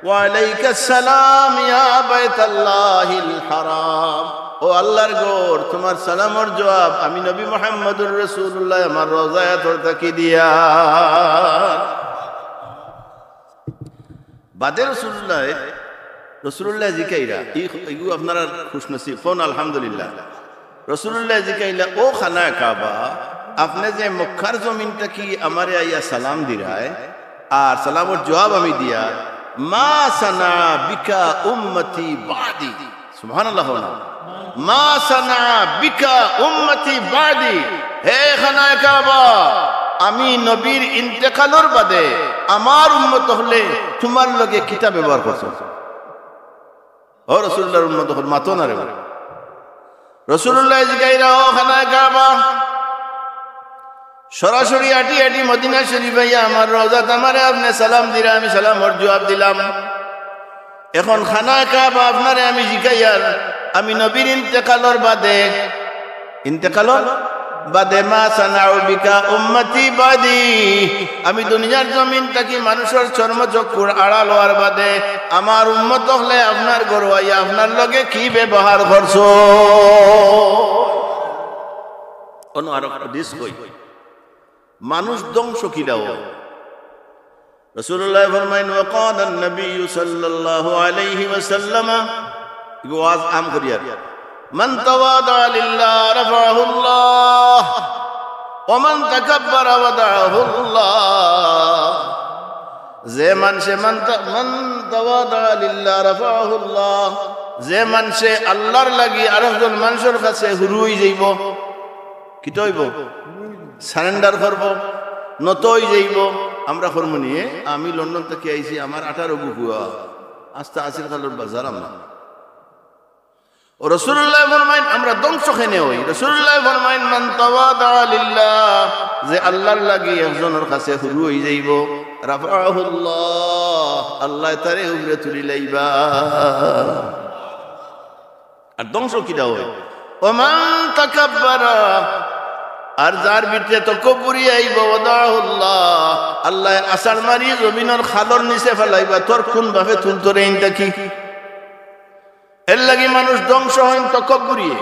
"وعليك السلام يا بيت الله الحرام।" ও আল্লাহর ঘর, তুমার সালামর জবাব আমি নবী মুহাম্মদুর রাসূলুল্লাহ আমার রওজায় আতহর থাকি দিয়ার। বাদে রাসূলুল্লাহ, রাসূলুল্লাহ জিকাইরা, ই, ইগু আপনারা খুশনসিব, কউন আলহামদুলিল্লাহ। রাসূলুল্লাহ জিকাইলা, "ও খানায় কাবা, আপনে যে মক্কার জমিন থাকি আমারে আইয়া সালাম দিরায়, আর সালামর জবাব আমি দিয়ার, ما صنع بك أمتي بعدي؟" সুবহানাল্লাহ কউন না। "ما صنع بك أمتي بعدي؟" হে খানায় কাবা, আমি নবীর ইন্তেকালর বাদে আমার উম্মত অকলে তুমার লগে কিতা ব্যবহার করছে? ও রাসূলুল্লাহর উম্মত অকল, মাতো না রে বা। রাসূলুল্লাহ জিকাইরা, ও খানায় কাবা, সরাসরি আটি আটি মদিনা শরীফ আইয়া আমার রওজাত আমারে আপনে সালাম দিরা, আমি সালামর জবাব দিলাম। এখন খানায় কাবা আপনারে আমি জিকাইয়ার, আমি নবীর ইন্তেকালর বাদে, ইন্তেকালর বাদে, ما صنع بك أمتي بعدي, আমি দুনিয়ার জমিন থাকি মানুষর চর্মচক্ষুর আড়াল অওয়ার বাদে আমার উম্মত অকলে আপনার ঘরো আইয়া আপনার লগে কি ব্যবহার করছো? অনো আরো হাদিস কই, মানুষ ধ্বংস কিলা অয়। রাসূলুল্লাহ ফরমাইন, وقال النبي صلى الله عليه وسلم, ইগু ওয়াজ আম করিয়ার, من تواضع لله رفعه الله ومن تكبر وضعه الله। যে মানষে من ت-, من تواضع لله رفعه الله, যে মানষে আল্লাহর লাগি আরকজন মানষর কাছে হুরু অই যাইবো, কিতা অইবো? Surrender করবো, নত অই যাইবো। আমরা করমু নি, এ? আমি লন্ডন থাকি আইছি, আমার আঠারো গু পুয়া, আস্তা আসির কালর বাজার আমার। ও রাসূলুল্লাহ ফরমাইন, আমরা ধ্বংস কেনে অই? রাসূলুল্লাহ ফরমাইন, من تواضع لله, যে আল্লাহর লাগি একজনর কাছে হুরু অই যাইবো, رفعه الله, আল্লায় তারে উপরে তুলি লাইবা। আর ধ্বংস কিলা অয়? ومن تكبر, আর যার ভিতরে তকব্বুরি আইবো, وضعه الله, আল্লায় আছাড় মারি জমিনর খালর নিচে ফালাইবা, তোর কুন বাপে তুলতো রে ইন থাকি? এর লাগি মানুষ ধ্বংস অইন তকব্বুরিয়ে।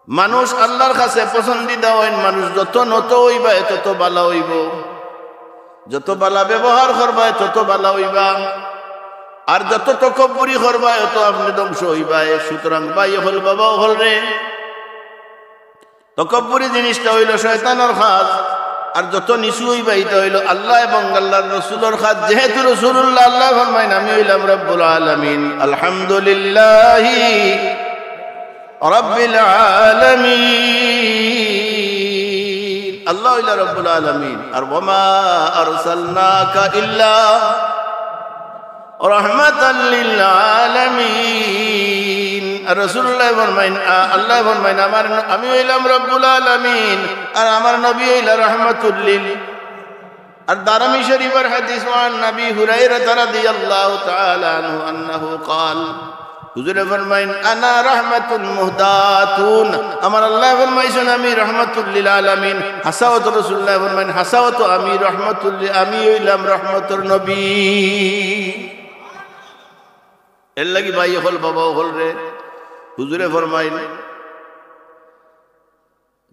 মানুষ আল্লাহর কাছে পছন্দিদা অইন, মানুষ যত নত অইবায় তত ভালা অইবো, যত ভালা ব্যবহার করবায় তত ভালা অইবা, আর যত তকব্বুরি করবায় অত আপনে ধ্বংস অইবায়। সুতরাং ভাই অকল, বাবা অকল রে, তকব্বুরি জিনিসটা অইলো শয়তানর কাজ, আর যত নিচু অইবা ইটা অইলো আল্লাহ এবং আল্লাহর রসুলর কাজ। যেহেতু রাসূলুল্লাহ, আল্লায় ফরমাইন, আমি অইলাম রব্বুল আলামিন, আলহামদুলিল্লাহি রাব্বিল আলামিন। আল্লাহ অইলা রব্বুল আলামিন। আর وما أرسلناك إلا رحمة للعالمين। আর রাসূলুল্লাহ ফরমাইন, আ-, আল্লায় ফরমাইন, আমার ন-, আমি অইলাম রব্বুল আলামিন, আর আমার নবী অইলা রহমাতুল লিল। আর দারামি শরীফর হাদিস, وعن أبي هريرة رضي الله تعالى عنه أنه قال, হুজুরে ফরমাইন, "আনা রাহমাতুন মুহদাতুন।" আমার আল্লায় ফরমাইছইন, "আমি রহমাতুল লিল আলামিন।" হাছাউ তো রাসুলুল্লায় ফরমাইন, "হাছাউ তো আমি রহমাতুল লি-, আমি অইলাম রহমতর নবী।" এরলাগি ভাই অকল, বাবা অকলরে, হুজুরে ফরমাইন,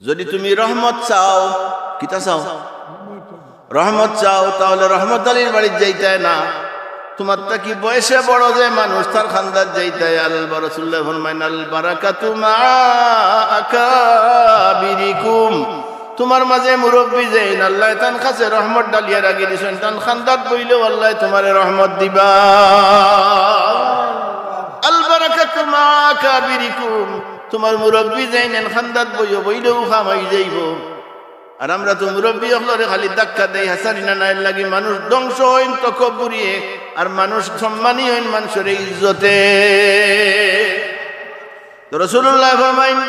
যুদি তুমি রহমত চাও, কিতা চাও? রহমত চাও, তাহলে রহমত আলীর বাড়িত যাইতায় না। তুমার থাকি বয়সে বড় যে মানুষ, তার খান্দাত যাইতায়। আল বা-, রাসুলুল্লায় ফরমাইন, "আল বারাকাতু মা আকাবিরিকুম।" তুমার মাজে মুরব্বি যেইন, আল্লায় তান কাছে রহমত ঢালিয়া রাখি দিছইন, তান খান্দাত বইলেও আল্লায় তুমারে রহমত দিবা। "আল বারাকাতু মা আকাবিরিকুম।" তুমার মুরব্বি যেইন এন খান্দাত বইও, বইলেউ কাম অই যাইবো। আর আমরা তো মুরব্বি অকলরে খালি ধাক্কা দেই, হাছানি না নায়, এরলাগি মানুষ ধ্বংস অইন তকব্বুরিয়ে, আর মানুষ সম্মানী অইন মানষর ইজ্জতে। তো রাসুলুল্লায় ফরমাইন,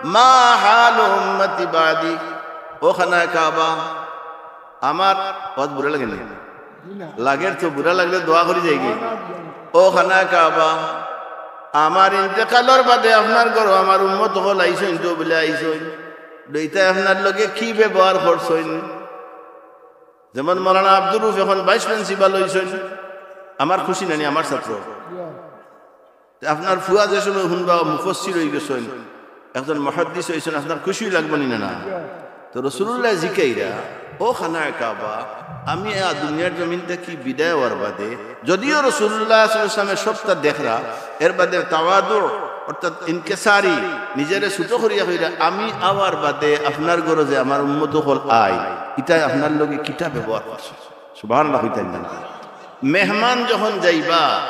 "মা হালু উম্মতি বাদি।" ও খানায়ে কাবা, আমার, অত বুরা লাগে নি? লাগের তো, বুরা লাগলে দোয়া করি যাইগি। ও খানায়ে কাবা, আমার ইন্তেকালর বাদে আপনার ঘরো আমার উম্মত অকল আইছইন তো বুলে আইছইন। দুইটায় আপনার লগে কি ব্যবহার করছইন? যেমন মৌলানা আব্দুর রউফ এখন vice principal অইছইন, আমার খুশি নানি, আমার ছাত্র। তে আপনার ফুয়া যে সময় হুনবা মুফাসসির অইগেছইন, একজন মুহাদ্দিস অইছইন, আপনার খুশি লাগবো নি না? না? তো রাসুলুল্লায় জিকাইরা, "ও খানায়ে কাবা, আমি আ দুনিয়ার জমিন থাকি বিদায় অওয়ার বাদে," যুদিও রাসুলুল্লাহ সাল্লাল্লাহু আলাইহি ওয়াসাল্লামে সবটা দেখরা, এর বাদে তাওয়াদু, অর্থাৎ ইনকিসারি, নিজরে ছোট করিয়া কইরা, "আমি আওয়ার বাদে আপনার ঘরো যে আমার উম্মত অকল আইন, ইতায় আপনার লগে কিতা ব্যবহার করছইন?" সুবহানাল্লাহ কইতায় না? মেহমান যখন যাইবা,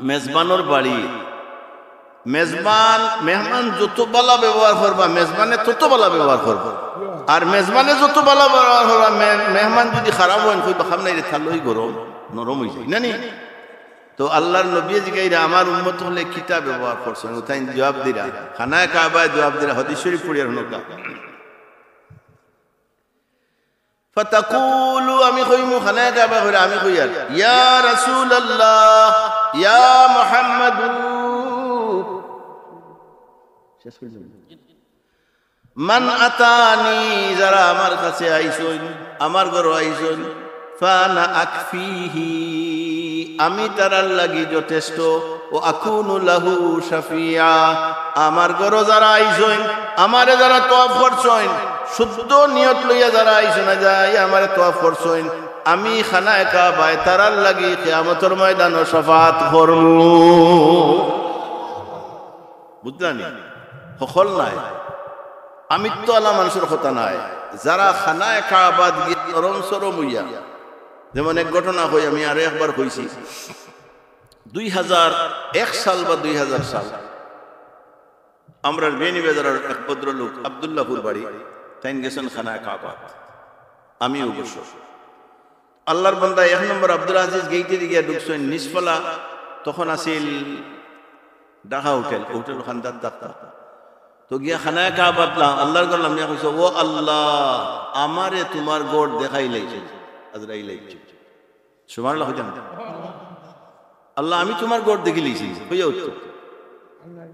মেজবানর বাড়ি, মেজবান, মেহমান যত বালা ব্যবহার করবা, মেজবানে তত বালা ব্যবহার করবা। আর মেজবানে যত বালা ব্যবহার করবা, মে-, মেহমান যুদি খারাপ অইন, কইবা, "খাম নাই রে, থালই গরম, নরম অই যায়, না নি?" তো আল্লার নবীয়ে জিকাইরা, "আমার উম্মত অকলে কিতা ব্যবহার করছইন?" উতাইন জুয়াব দিরা, খানায়ে কাবায় জুয়াব দিরা, হাদিস শরিফ পড়িয়া হুনউক্কা। ফাতাকুলু, আমি কইমু, খানায়ে কাবায় কইরা আমি কইয়ার, "ইয়া রাসুলাল্লাহ, ইয়া মুহাম্মাদু।" শেষ করি দিলাম। "মান আতানি", যারা আমার কাছে আইছইন, আমার ঘরো আইছইন, "ফানা আকফিহি", আমি তারার লাগি যথেষ্ট, "ওয়া আকুনু লাহু শাফিয়া", আমার ঘরো যারা আইছইন, আমারে যারা তওয়াফ করছইন, শুদ্ধ নিয়ত লইয়া যারা আইছইন, আইয়া আমারে তওয়াফ করছইন, আমি খানায়ে কাবায় তারার লাগি কিয়ামতর ময়দানো শাফাআত করমু। বুঝলা নি? হকল নায়, আমিত্ব আলা মানষর কথা নায়। যারা খানায়ে কাবাত গিয়া নরম সরম অইয়া, যেমন এক ঘটনা কই, আমি আরো একবার কইছি, দুই হাজার এক সাল বা দুই হাজার সাল, আমরার বিয়ানীবাজারর এক ভদ্রলোক আব্দুল্লাহপুর বাড়ি, তাইন গেছইন খানায়ে কাবাত, আমি অবশ্য। আল্লার বান্দা এক নম্বর আব্দুল আজিজ গেইটেদি গিয়া ঢুকছইন, নিচফালা তখন আছিল ঢাকা হোটেল, হোটেল খান্দাত থাকতা। তো গিয়া খানায়ে কাবাত লা-, আল্লার ঘর লামিয়া কইছে, "ও আল্লাহ, আমারে তুমার ঘর দেখাইলাইছে, আজরাইল আইছে।" সুবহানাল্লাহ কইতাম। "আল্লাহ, আমি তুমার ঘর দেখিলাইছি," কইয়া উঠতো।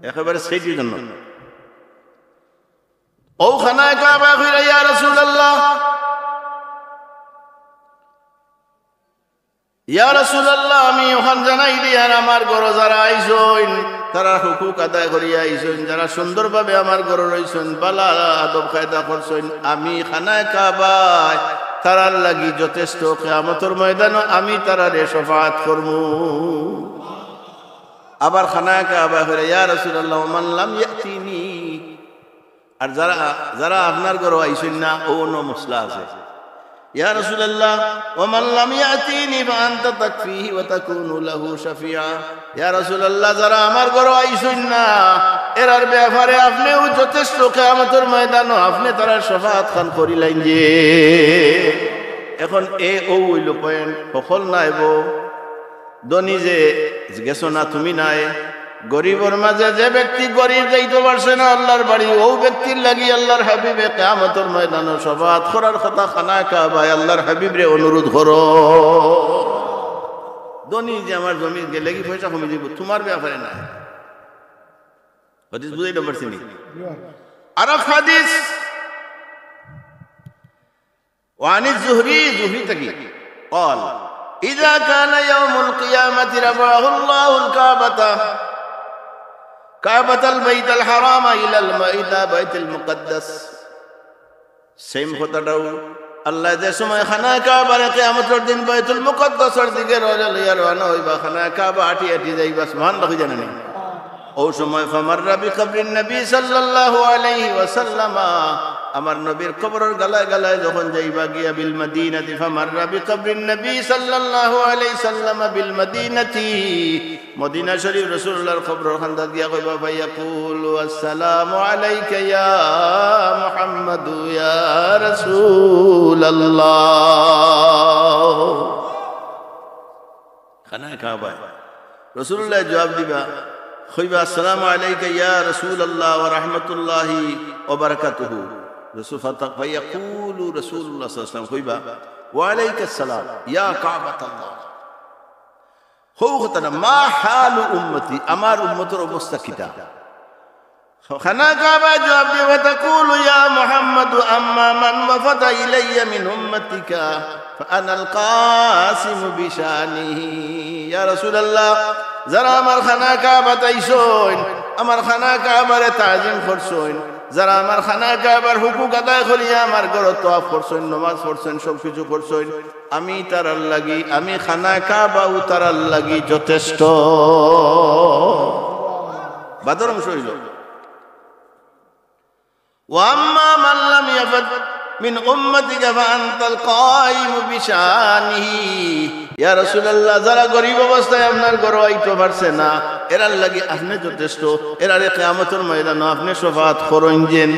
একেবারে সেইটির জন্য। ও খানায়ে কাবায় কইরা, "ইয়া রাসুলাল্লাহ, ইয়া রাসুলাল্লাহ, আমি অখান জানাই দিয়ার আমার ঘরো যারা আইছইন, তারার হুকুক আদায় করিয়া আইছইন, যারা সুন্দরভাবে আমার ঘরো রইছইন, বালা আদব কায়দা করছইন, আমি খানায়ে কাবায় তারার লাগি যথেষ্ট, কিয়ামতর ময়দানো আমি তারারে শাফাআত করমু।" আবার খানায়ে কাবায় কইরা, "ইয়া রাসুলাল্লাহ, ওমান লাম ইয়াতিনি।" আর যারা, যারা আপনার ঘরো আইছইন না, অউ অন্য মাসলা আছে। ইয়া রাসুলাল্লাহ, ওমান লাম ইয়াতিনি ফাআনতা তাকফিহি ওয়া তাকুনু লাহু শাফিয়া। ইয়া রাসুলাল্লাহ, যারা আমার ঘরো আইছইন না, এরার ব্যাপারে আপনেউ যথেষ্ট, কিয়ামতর ময়দানো আপনে তারার শাফাআত খান করিলাইন যে। এখন এ অউ অইলো point, হকল নায় বো। ধনী যে গেছো না তুমি নাই, গরিবর মাজে যে ব্যক্তি গরিব যাইতো পারছে না আল্লার বাড়ি, অউ ব্যক্তির লাগি আল্লার হাবিবে কিয়ামতর ময়দানো শাফাআত করার কথা খানায়ে কাবায় আল্লার হাবিবরে অনুরোধ করো। ধনী যে আমার জমি গেলেগি পয়সা কমি যাইব, তুমার ব্যাপারে নায়। হাদিস বুঝাইতাম পারছি নি? আরক হাদিস, وعن الزهري, জুহরি থাকি, قال: إذا كان يوم القيامة رفع الله الكعبة، كعبة البيت الحرام إلى الم-، إلى بيت المقدس। Same কথাটাউ, আল্লায় যে সময় খানায়ে কাবারে কিয়ামতর দিন বাইতুল মুকাদ্দাসর দিকে রওনা লইয়া রওনা অইবা, খানায়ে কাবা আটি আটি যাইবা, সুবহানাল্লাহ কইতা না নি? অউ সময় فمر بقبر النبي صلى الله عليه وسلم, আমার নবীর কবরর গালায় গালায় যখন যাইবা গিয়া بالمدينة, فمر بقبر النبي صلى الله عليه وسلم بالمدينة, মদিনা শরীফ রাসুলুল্লাহর কবরর কান্দাত গিয়া কইবা, فيقول: السلام عليك يا محمد يا رسول الله। খানায়ে কাবায় রাসুলুল্লায় জুয়াব দিবা, কইবা, السلام عليك يا رسول الله ورحمة الله وبركاته। রাসুল ফাতা-, فيقول رسول الله صلى الله عليه وسلم, কইবা, وعليك السلام يا كعبة الله। হউ কথা না, ما حال أمتي, আমার উম্মতর অবস্থা কিতা? খানায়ে কাবায় জুয়াব দিবা, فتقول: يا محمد، أما من وفد إلي من أمتك فأنا القاسم بشأنه। ইয়া রাসুলুল্লাহ, যারা আমার খানায়ে কাবাত আইছইন, আমার খানায়ে কাবারে তাজিম করছইন, যারা আমার খানায়ে কাবার হুকুক আদায় করিয়া আমার ঘরো তওয়াফ করছইন, নমাজ পড়ছইন, সব কিছু করছইন, আমি তারার লাগি, আমি খানায়ে কাবাউ তারার লাগি যথেষ্ট। বাদর অংশ অইল, وأما من لم يفد من أمتك فأنت القائم بشأنه। ইয়া রাসুলুল্লাহ, যারা গরিব অবস্থায় আপনার ঘরো আইতো পারছে না, এরার লাগি আপনে যথেষ্ট, এরারে কিয়ামতর ময়দানো আপনে শফাআত করইন যেন।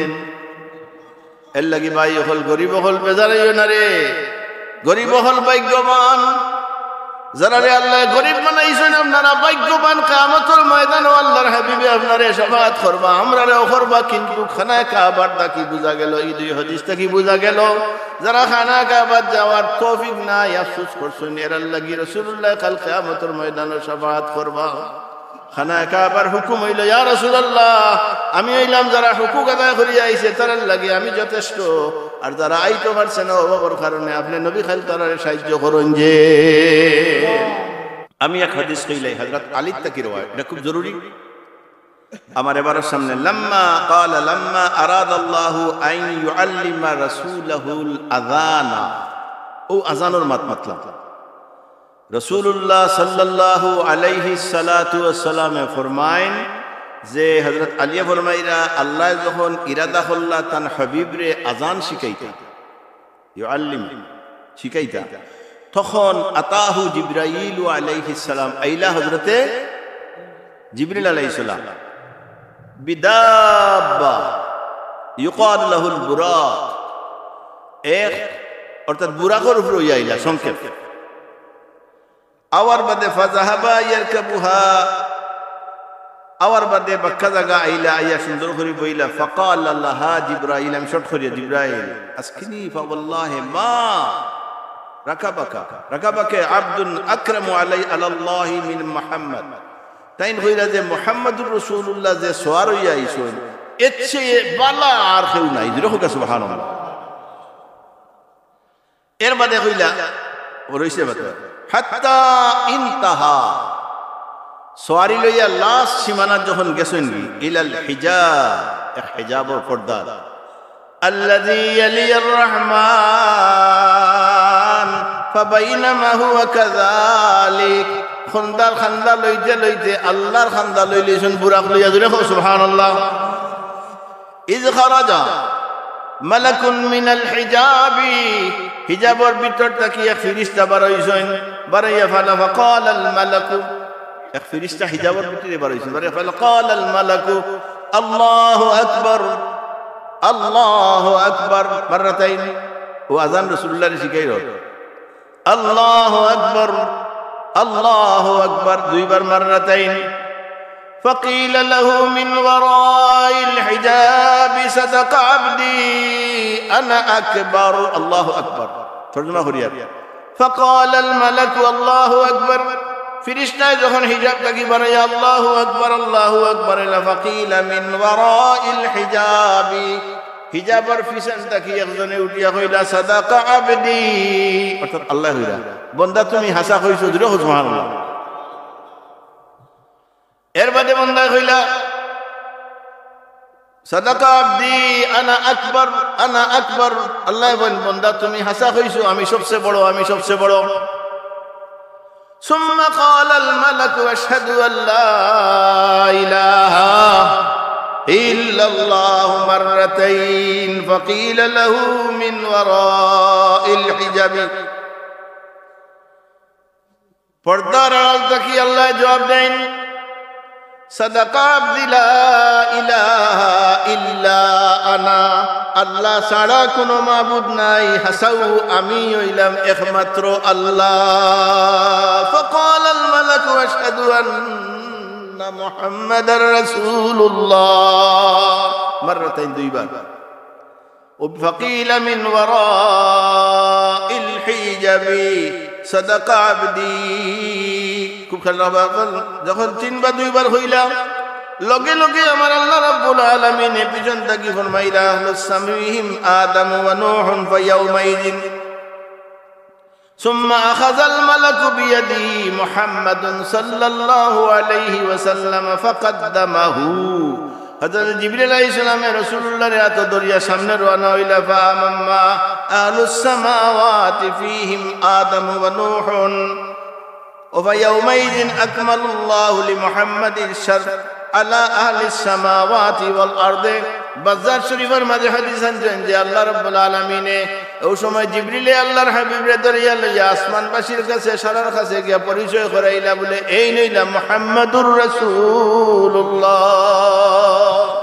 এর লাগি ভাই অকল, গরিব অকল বেজার অইও না রে। গরিব অকল ভাগ্যবান। যারারে আল্লায় গরিব বানাইছইন, আপনারা ভাগ্যবান। কিয়ামতর ময়দানো আল্লাহর হাবিবে আপনারে শফাআত করবা, আমরারেও করবা, কিন্তু খানায়ে কাবার থাকি বুঝা গেল, ই দুই হাদিস থাকি বুঝা গেল, যারা খানায়ে কাবাত যাওয়ার তৌফিক নাই, আফসোস করছইন, এরার লাগি রাসুলুল্লাহ কাল কিয়ামতর ময়দানো শফাআত করবা। খানায়ে কাবার হুকুম অইল, ইয়া রাসুলুল্লাহ, আমি অইলাম যারা হুকুক আদায় করিয়া আইছে, তারার লাগি আমি যথেষ্ট, আর যারা আইতো পারছে না অভাবর কারণে, আপনে নবী খাইল তারারে সাহায্য করইন যে। আমি এক হাদিস কইলাই, হযরত আলীর থাকি রেওয়ায়েত, ইটা খুব জরুরি। আমার এবারও সামনে, لما قال لما أراد الله أن يعلم رسوله الأذان, অউ আজানর মাত মাতলাম। রাসুলুল্লাহ সাল্লাল্লাহু আলাইহি সালাতু ওয়াসালামে ফরমাইন যে, হযরত আলিয়ে ফরমাইরা, আল্লায় যখন ইরাদা করলা তান হাবিবরে আজান শিখাইতা, يعلم, শিখাইতা, তখন أتاه جبريل عليه السلام, আইলা হযরতে জিবরিল আলাইহিস সালাম, بدابة يقال له البراق, এক, অর্থাৎ বুরাকর উপরে অইয়া আইলা, সংক্ষেপ। আওয়ার বাদে فذهب يركبها, আওয়ার বাদে বাক্কা জাগা আইলা, আইয়া সুন্দর করি বইলা। فقال لها جبريل, আমি short করিয়া, জিব্রাইল, أسكني فوالله ما ركبك، ركبك عبد أكرم علي، على الله من محمد। তাইন কইলা যে মুহাম্মাদুর রাসুলুল্লাহ যে সওয়ার অইয়া আইছইন, এর চেয়ে বালা আর কেউ নাই। জোরে কউক্কা সুবহানাল্লাহ। এর বাদে কইলা, ও রইছে বাদে, حتى انتهى, সওয়ারি লইয়া last সীমানা যখন গেছইন গি, إلى الحجاب, এক হিজাবর পর্দা, الذي يلي الرحمن، فبينما هو كذلك, খান্দার খান্দা লইতে লইতে আল্লাহর খান্দা লইলিছইন বুরাক লইয়া। জোরে কও সুবহানাল্লাহ। إذ خرج ملك من الحجاب, হিজাবর ভিতর থাকি এক ফিরিস্তা বারইছইন, বারইয়া ফালা فقال الملك, এক ফিরিস্তা হিজাবর ভিতরে বারইছইন, বারইয়া ফালা قال الملك الله أكبر، الله أكبر مرتين। অউ আজান রাসুলুল্লাহরে শিখাইল। الله أكبر، الله أكبر, দুইবার مرتين। فقيل له من وراء الحجاب صدق عبدي أنا أكبر، الله أكبر। তর্জমা করিয়া। فقال الملك الله أكبر، ফিরিস্তায় যখন হিজাব থাকি বারইয়া আল্লাহু আকবার, আল্লাহু আকবার, ইলা ফাকিলা মিন ওয়ারাইল হিজাবি, হিজাবর পিছন থাকি একজনে উঠিয়া কইলা, "সাদাকা আবদি", অর্থাৎ আল্লায় কইলা, "বন্দা তুমি হাছা কইছো", জোরে কও সুবহানাল্লাহ। এর বাদে বন্দায় কইলা, "সাদাকা আবদি, আনা আকবার, আনা আকবার।" আল্লায় বলেন, "বন্দা তুমি হাছা কইছো, আমি সবচেয়ে বড়, আমি সবচেয়ে বড়।" ثم قال الملك: أشهد أن لا إله إلا الله مرتين، فقيل له من وراء الحجاب। পর্দার আড়াল থাকি আল্লায় জবাব দেন, "সাদাকা আবদি লা ইলাহা ইল্লা আনা।" আল্লাহ ছাড়া কোনো মাবুদ নাই, হাছাউ আমি অইলাম একমাত্র আল্লাহ। فقال الملك: أشهد أن محمدا رسول الله। মাররাতাইন, দুইবার। ও ফাকিলা মিন ওয়ারাইল হিজাবি, "সাদাকা আবদি।" খুব খেয়াল রাখবা, যখন তিন বা দুইবার কইলা, লগে লগে আমার আল্লাহ রাব্বুল আলামিনে পিছন থাকি ফরমাইলা, "আহলু সামাওয়াতি আদামু ওয়া নূহুন ফায়াউমাইযিন।" ثم أخذ الملك بيد محمد صلى الله عليه وسلم فقدمه। হযরত জিবরিল আলাইহিস সালামে রাসূলুল্লাহর আতো ধরিয়া সামনে রওয়ানা অইলা। فأمم أهل السماوات فيهم آدم ونوح، وفيومئذ أكمل الله لمحمد الشرط على أهل السماوات والأرض। বাজ্জার শরীফর মাঝে হাদিস আনছইন যে আল্লাহ রাব্বুল আলামিনে অউ সময় জিবরিলে আল্লাহর হাবিবরে ধরিয়া লইয়া আসমানবাসীর কাছে, সারার কাছে গিয়া পরিচয় করাইলা বলে, "এইন অইলা মুহাম্মাদুর রাসূলুল্লাহ।"